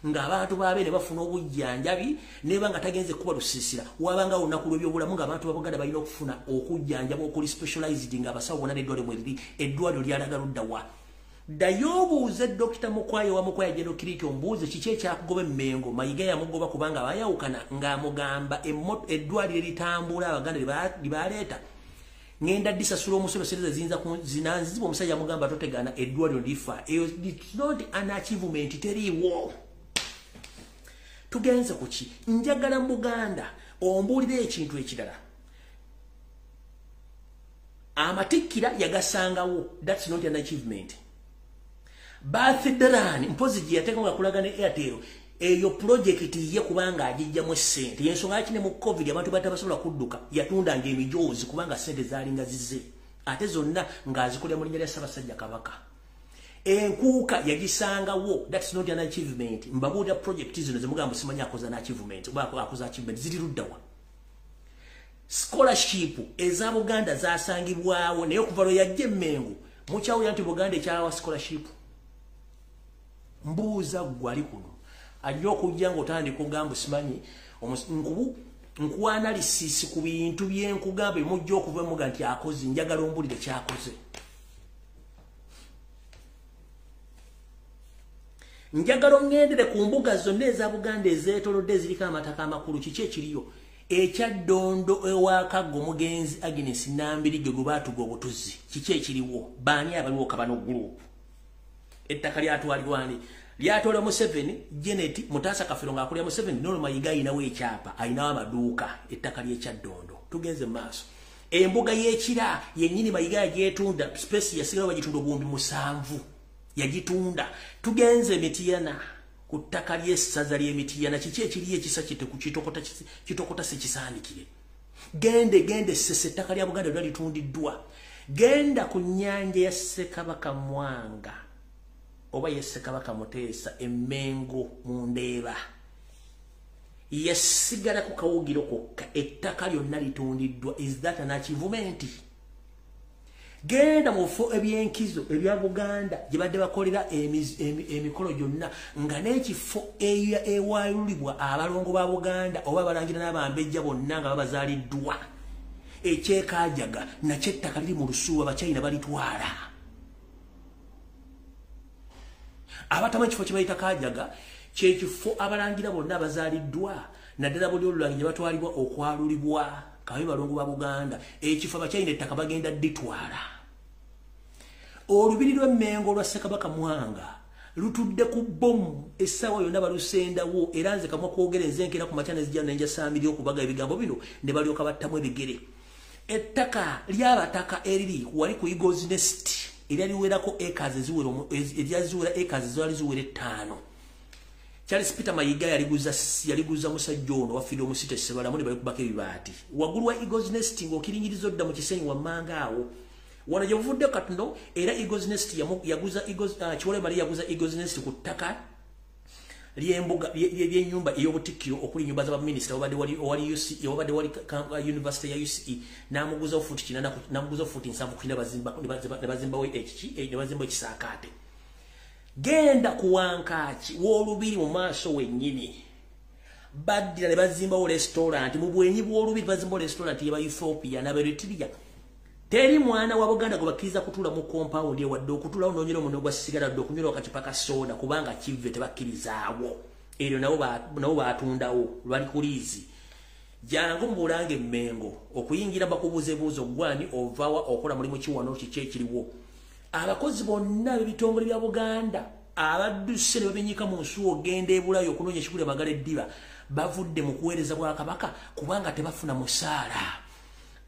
A: ng'abantu baabe ne bafuna obujjanjabi, neba nga tagenze kuba lusiisira wabanga olunaku lw'ebyobulamu ng'abantu ba Buganda balina okufuna okujjanjaba okuli specialized ng'abasawo bonna n'eddwaliro mwe liri. Eddwaliro lyalaga ludda wa? Ddayo obuuze Dokita Mukwaya owa Mukwaya General Clinic omubuuze kiki ekyakugoba e Mengo. Mayiga yamugoba kubanga baayawukana ng'amugamba eddwaliro eritambula Abaganda lye baleeta ngenda disasula omusolo sente ziyinza zinanzibwa. Omusajja amugamba totegana eddwaliro lifa. Eyo it's not an achievement, teriiwo. Tugenze ku ki? Njagala mu Buganda ombuulire ekintu ekirala. Amatikkira yagasangawo, that's not an achievement. Birthday mpozi gye yateeka nga kulaga ne Airtel, eyo project ye kubanga agijjamu ssente. Yensonga lwaki ne mu COVID abantu batabasobola kudduka, yatundanga emijoozi kubanga ssente zaalinga zize, ate zonna ng'azikolera mu linnya lya Ssaabasajja Kabaka. Enkuuka yagisangawo, that's not an achievement. Mbabuulira project zino ze mugamba simanyi akoza n'achievement oba akoza achievement ziri luddawa. Scholarship eza Buganda zasangibwawo, naye okuva lwe yajja e Mengo mukyawulira nti Buganda ekyawa scholarship. Mbuuza ggwe ali kuno Ajja okujja ng'otandika ogamba simanyi nkuwa analysis ku bintu byenkugamba emujja okuva emuga nti akoze, njagala ombulire kyakoze. Njagala ongendere ku mbuga zonna eza Buganda ezeetolodde eziriko amataka amakulu, kiki ekiriyo? Ekyaddondo ewakaggo omugenzi Agnes Nambirige gwe baatuga obutuzi, kiki ekiriwo? Baani abaliwo Kabano Group? Ettaka lyatwalibwa ani? Lyatwala Museveni, Janet Mutasa Kafero ng'akulira Museveni, Nono Mayiga ayinawo ekyapa, ayinawo amaduuka, ettaka ly'ekyaddondo. Tugenze mu maaso. Embuga y'ekira yennyini Mayiga yagyetunda, space yasigala bagitunda 7,000 yagitunda. Tugenze Mityana ku ttaka ly'essaza ly'Emityana, kiki ekiriyo ekisa kitokota sikisaanikire? Gende Ssese, ettaka lya Buganda lyonna litundiddwa. Genda ku nnyanja ya Ssekabaka Mwanga oba ye Ssekabaka Muteesa Emmengo mu Ndeeba, yasigala ku kawugiro kokka, ettaka lyonna litundiddwa. Is that an achievement? Genda mu bifo ebyenkizo ebya Buganda gye badde bakolera emikolo gyonna, nga n'ekifo ewayulibwa abalongo ba Buganda oba abalangira n'abambejja bonna nga babazaaliddwa, ekyekaajaga nakyo ettaka liri mu lusuubo, Abachina balitwala. Abatamanyi ekifo kye bayita Kajaga kyekifo abalangira bonna abazaaliddwa naddala buli olulangi gye batwalibwa okwalulibwa kabe balongo ba Buganda, ekifo Abachina ettaka bagenda dditwala. Olubiri lw'Emmengo olwa Ssekabaka Mwanga lutudde ku bbomu, essaawa yonna balusendawo, era nze kamwa kwogera nze nkeera ku makya nezijja nenjasaamirira okubaga ebigambo bino ne balyoka battamu ebigere. Ettaka ly'abataka eriri wali ku Eagles Nest eryaliwerako acres eziwera acres zaali ziwera 5. Charles Peter Mayiga yaliguza musajja ono wa Freedom City Ssebalamu ne balikubako ebibaati waggulu wa Eagles Nest ng'okiringiriza odda mu kisenyi wammanga awo. Wano gye buvudde katono era Eagles Nest yaguza Kiwole Maria yaguza Eagles Nest ku ttaka ly'embuga ly'ennyumba ey'obutikkiro okuli ennyumba z'abaminisita wabadde wali UCE wabadde wali University ya UCE, n'amuguza fuuti 8 n'amuguza fuuti 7 ku ne bazimbawo ekiki ne bazimbawo ekisaakaate. Genda ku Wankaaki w'olubiri mu maaso wennyini baddira ne bazimbawo restaurant mu bwenyi bw'olubiri, bazimbawo restaurant y'aba Ethiopia n'Aberitria. Teri mwana wa Buganda gwe bakkiriza kutuula mu compound wadde okutuulawo n'onywera omunwe gwa sigala wadde okunywera akacupa ka soda, kubanga kive tebakkirizaawo. Eryo nabo baatundawo lwali ku liizi. Jangu mu Bulange Mmengo okuyingira bakubuuza ebibuuzo, gwani ovawa, okola mulimu ki wano, kiki ekiriwo. Abakozi bonna ab'ebitongole bya Buganda abadduse ne babinyika mu nsuwa ogenda e Bulaaya okunoonya ekigula amagala eddiba bavudde mu kuweereza bwa Kabaka kubanga tebafuna musaala.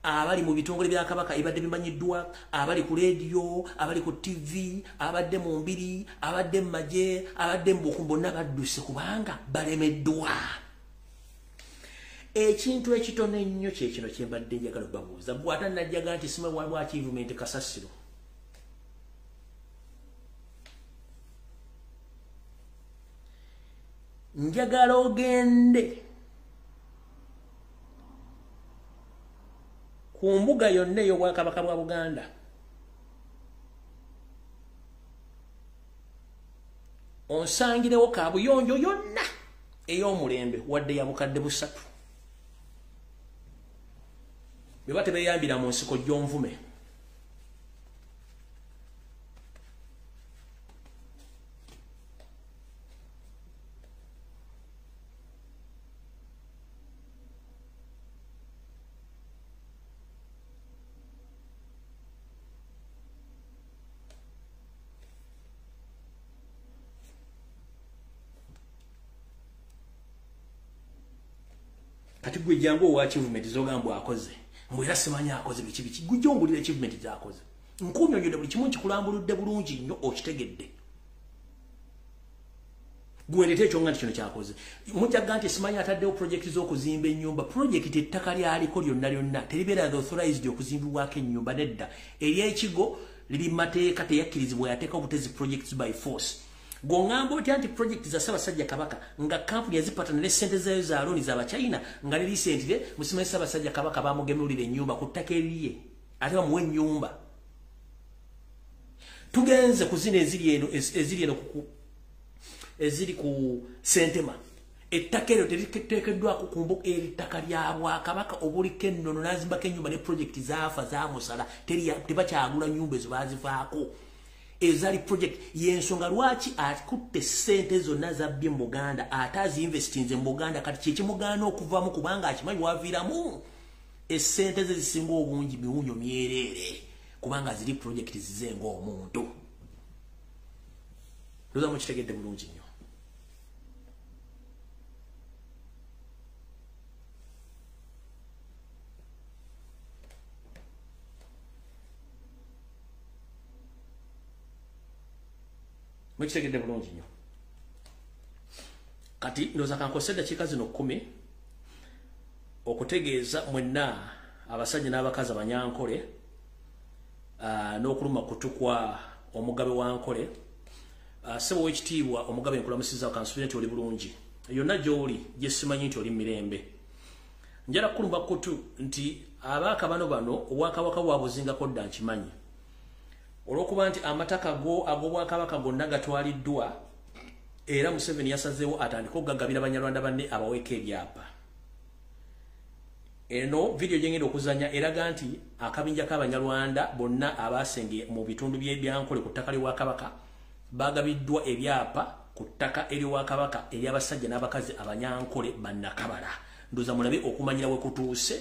A: Abali mu bitongole bya Kabaka ebadde bimanyiddwa, abali ku leediyo, abali ku TV, abadde mu mbiri, abadde mu magye, abadde mu bukuumi, bonna badduse kubanga balemeddwa. Ekintu ekitono ennyo kye kino kye mbadde njagala okubabuuza. Ggwe ate najjaga nti simanyi waliwo achievement kasasiro. Njagala ogende ku mbuga yonna ey'Obwakabaka bwa Buganda onsangirewo kaabuyonjo yonna ey'omulembe wadde ya bukadde 3. Bwe batebeyambira mu nsiko gy'onvume. Kati gwe jangu owa achievement z'ogamba akoze, mbu era simanyi akoze biki biki, gwe jongulira achievement z'akoze. Nkunyonnyodde buli kimu nkikulambuludde bulungi nnyo okitegedde. Gwe leeta ekyo nga nti kino kyakoze. Mujjaga nti simanyi ataddewo project z'okuzimba ennyumba. Project ettaka lyaliko lyonna lyonna teribeera authorized okuzimbibwako ennyumba nedda. Ery'ekigo liri mu mateeka, teyakkirizibwa, yateeka obutezi projects by force. Gw'ongamba otya nti project za Ssaabasajja Kabaka nga kampuni yazipatana ne ssente zaayo za looni z'Abachina nga ne recently musimanyi Ssaabasajja Kabaka bamugemulira ennyumba ku ttaka eriye ate bamuwa ennyumba. Tugenze ku zino eziri eno ku Eziri ku Sentema. Ettaka eryo teriteekeddwako ku mbuga, ettaka lya bwakabaka obuliko ennono, n'azimbako ennyumba ne project zaafa zaamusala, tebakyagula nnyumba ezo, baazivaako ezaali project. Y'ensonga lwaki akutte ssente zonna zabbye mu Buganda ate aziinvestinze mu Buganda. Kati kyekimugaana okuvamu, kubanga akimanyi waviiramu essente ze zisinga obungi miwunyo myereere, kubanga ziri project zize ng'omuntu. Ndowooza mukitegedde bulungi nnyo. Mukitegedde bulungi nnyo. Kati ndowooza kankose eddakiika zino 10 okutegeeza mwenna abasajja n'abakazi abanyankole n'okuluma kutukwa omugabe wa Nkole. Ssebo w'ekitiibwa omugabe, nkulamusizza, kansuubire nti oli bulungi yonna gy'oli, gye simanyi nti oli mirembe. Njala kukulumba kutu nti abaaka bano obwakabaka bwabuzingako dda, nkimanyi, olw'okuba nti amataka go ag'obwakabaka gonna gatwaliddwa, era Museveni yasazeewo atandike okugagabira Banyarwanda banne abaweeko ebyapa. Eno vidiyo gye ngenda okuzannya eraga nti akabinja k'Abanyarwanda bonna abasenge mu bitundu by'Ebyankole ku ttaka ly'Obwakabaka bagabiddwa ebyapa ku ttaka ery'Obwakabaka ery'abasajja n'abakazi Abanyankole bannakabala. Ndowooza mulabe okumanyira we kutuuse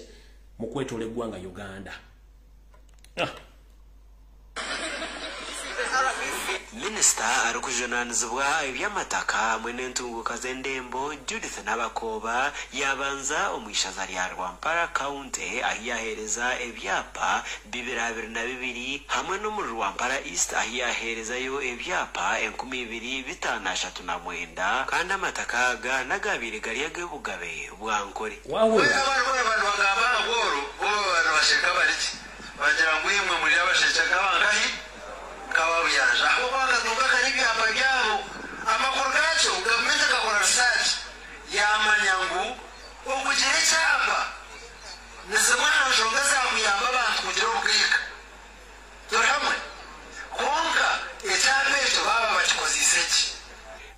A: mu kwetoola eggwanga Uganda.
R: Minisita arikujunanizibwa ebyamataka hamwe n'entunguka z'endembo Judith Nabakoba yabanza omwishaza lya Rwampara County ahi yaheereza ebyapa 2022 hamwe n'omuri Rwampara East ahi yaheerezayo ebyapa 2539 kandi amataka aga n'agabire gari ag'obugabe bwa Nkore.
K: Bagira ngu imwe muri abasheshe kabangahi kababuyanja aho bakatunga kari ibyapa byabo. Amakuru gacyo gavumenti akakora research yamanya ngu okugira icyapa ni zimwe mu nshonga zakuyamba abantu kugira ubwika turi hamwe, konka icyapa ekyo baba bakikozise ki.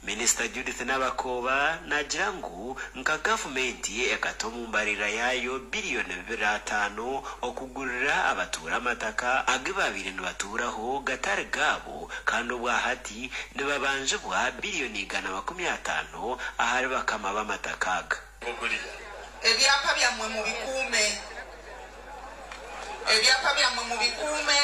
R: Minisita Judith Nabakoba nagira ngu nka gavumenti ekata omumbarira yayo biliyoni 2.5 okugurira abatuura amataka age babire nibaturaho gatari gaabo, kandi obwahati nibabanjibwa biliyoni 150 ahari bakama b'amataka aga.
S: Ebyapa byammwe mubikuume, ebyapa byammwe mubikuume,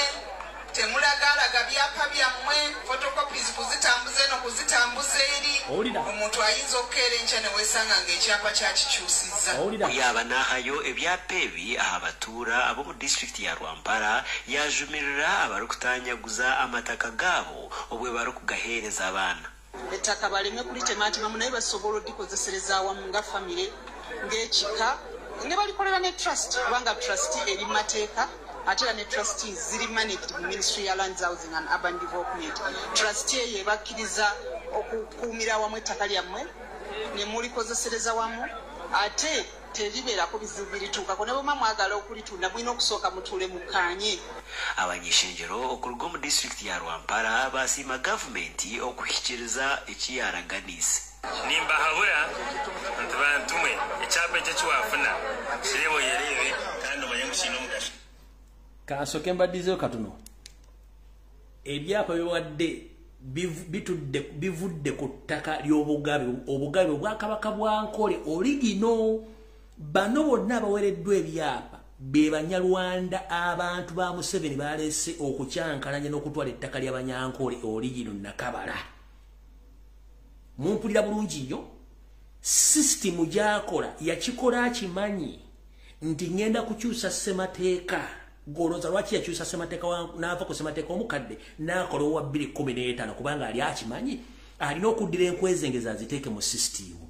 S: temulagalaga byapa byammwe, photocopies kuzitambuza eno kuzitambuza eri. Omuntu ayinza okukeera enkya ne weesanga ng'ekyapa kyakikyusizza.
R: Yaba n'ahayo ebyapa ebi abatuura ab'omu disitulikiti ya Rwampara yajumirira abarikutanyaguza amataka gaabo obwe barikugaheereza abaana.
S: Ettaka baleme kulitematemamu naye basobola odikozesereza awamu nga famire ng'ekika ne balikolera ne trust, kubanga trust eri mateeka ate era ne trustees ziri managed mu Ministry ya Lands, Housing and Urban Development. Trustee eyo ebakkiriza okukuumira awamu ettaka lyammwe ne mulikozesereza wamu, ate teribeerako bizibu birituukako ne bwe mwagala okulitunda mulina okusooka mutuule mukkaanye.
R: Abanyeshenjero okuruga omu disitulikiti ya Rwampara basiima gavumenti okuhikiriza ekiyaraganise.
T: Nimbahabura nti bantumwe ekyapa ekyo kiwafuna kirebo yereebe kandi omanye ngu kiine omugasho.
A: Kansooke mbaddizeyo katono. Ebyapa biwadde bivudde ku ttaka ly'obugabe, obugabe obwakabaka bwa Nkole oligino. Bano bonna abaweereddwa ebyapa be Banyarwanda abantu ba Museveni baleese okukyankalanya n'okutwala ettaka ly'Abanyankole oligino Nakabala. Mumpulira bulungi nnyo. Sisitimu gy'akola yakikola akimanyi nti ngenda kukyusa ssemateeka. Golooza lwaki yakyusa ssemateeka n'ava ku ssemateeka omukadde n'akola owa 2015, kubanga ali akimanyi alina okuddira enkwezengeza aziteeke mu sisitimu.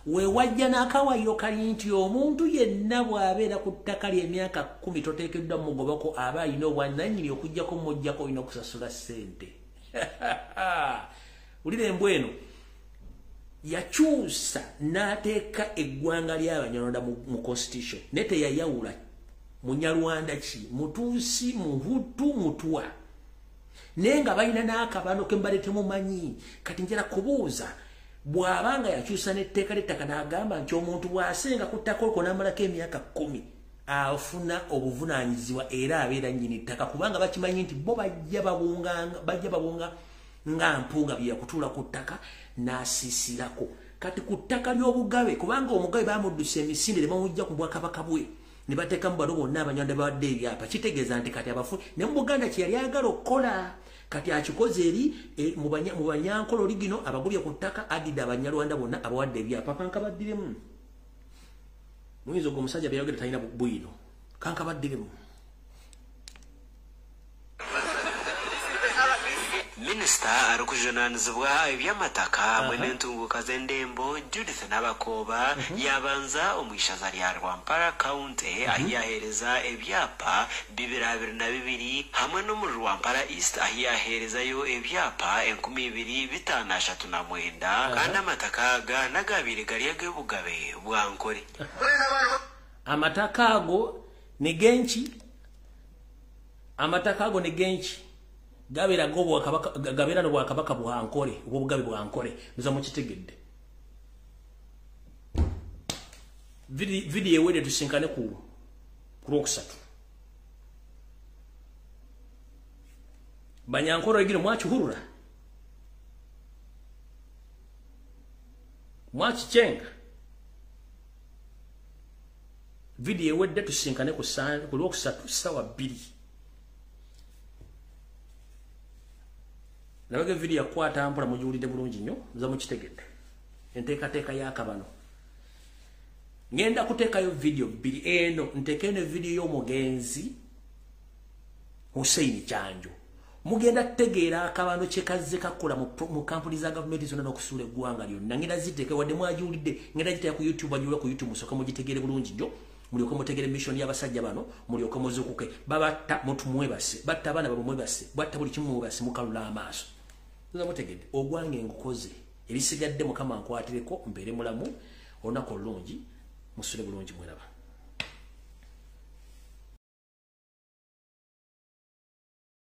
A: Wewajja n'akawayiro kali nti omuntu yenna bw'abeera ku ttaka ly'emyaka 10 toteekeddwa mugobako, aba alina obwannannyini okuggyako muggyako olina okusasula ssente. Wulira embwa eno yakyusa n'ateeka eggwanga ly'Abanyarwanda mu constitution, naye teyayawula Munyarwanda ki, Mutuusi, Muhutu, Mutwa. Naye nga balina n'akabano ke mbadde temumanyi. Kati njala kubuuza, bw'abanga yakyusa n'etteeka ly'ettaka n'agamba nti omuntu bw'asenga ku ttaka olwo n'amalako emyaka 10 afuna obuvunaanyizibwa era abeera nnyini ttaka, kubanga bakimanyi nti bo bajja babunga nga mpunga bye yakutuula ku ttaka n'asiisirako. Kati ku ttaka ly'obugabe, kubanga omugabe bamuddusa emisinde ne bamujja ku bwakabaka bwe ne bateekamu bano bonna Abanyarwanda bawadde ebyapa, kitegeeza nti kati abafu ne mu Buganda kye yali ayagala okukola kati akikoze eri mu Banyankole oligino abagobye ku ttaka, adidde Abanyarwanda bonna abawadde ebyapa. Kankabaddiremu muyinza ogwo omusajja byayogera talina bwino. Kankabaddiremu.
R: Minisita arikujunanizibwa eby'amataka hamwe n'entunguka z'endembo Judith Nabakooba yabanza omu ishaza rya Rwampara County ahu yaheereza ebyapa 2022 hamwe n'omuri Rwampara East ahu yaheerezayo ebyapa 2539 kandi amataka aga n'agabiire gari ag'obugabe bwa Nkore.
A: Amataka ago ni genki? Amataka ago ni genki? Gabeera gabeera n'obwakabaka bwa Nkore, obw'obugabe bwa Nkore. Muza mukitegedde. Vidiyo ewedde tusinkane ku Lwokusatu. Banyankore egino mwakihurura, mwakichenga. Vidiyo ewedde tusinkane ku Lwokusatu ssaawa 2. Nabage video yakwata mpola mujuwulidde bulungi nnyo, muza mukitegedde. Enteekateeka y'akabano. Ngenda kuteekayo video 2 eno, nteeke eno video y'omugenzi Hussein Kyanjo. Mugenda kutegeera akabano kye kazze kakola mu kampuni za gavumenti zonna n'okusuula eggwanga lyonna. Ngenda ziteeke wadde mwagiwulidde, ngenda giteeka ku YouTube, bagiwulira ku YouTube musooke mugitegeere bulungi nnyo. Mulyoke mutegere mission y'abasajja bano, mulyoke muzuukuke. Babatta mutumwebase, batta abaana baabwe mwebase, batta buli kimu mwebase, mukalula amaaso. Nza mutegedde ogwange ngukoze, ebisigadde Mukama ankwatireko mbeere mulamu, olunaku olulungi, musule bulungi mweraba.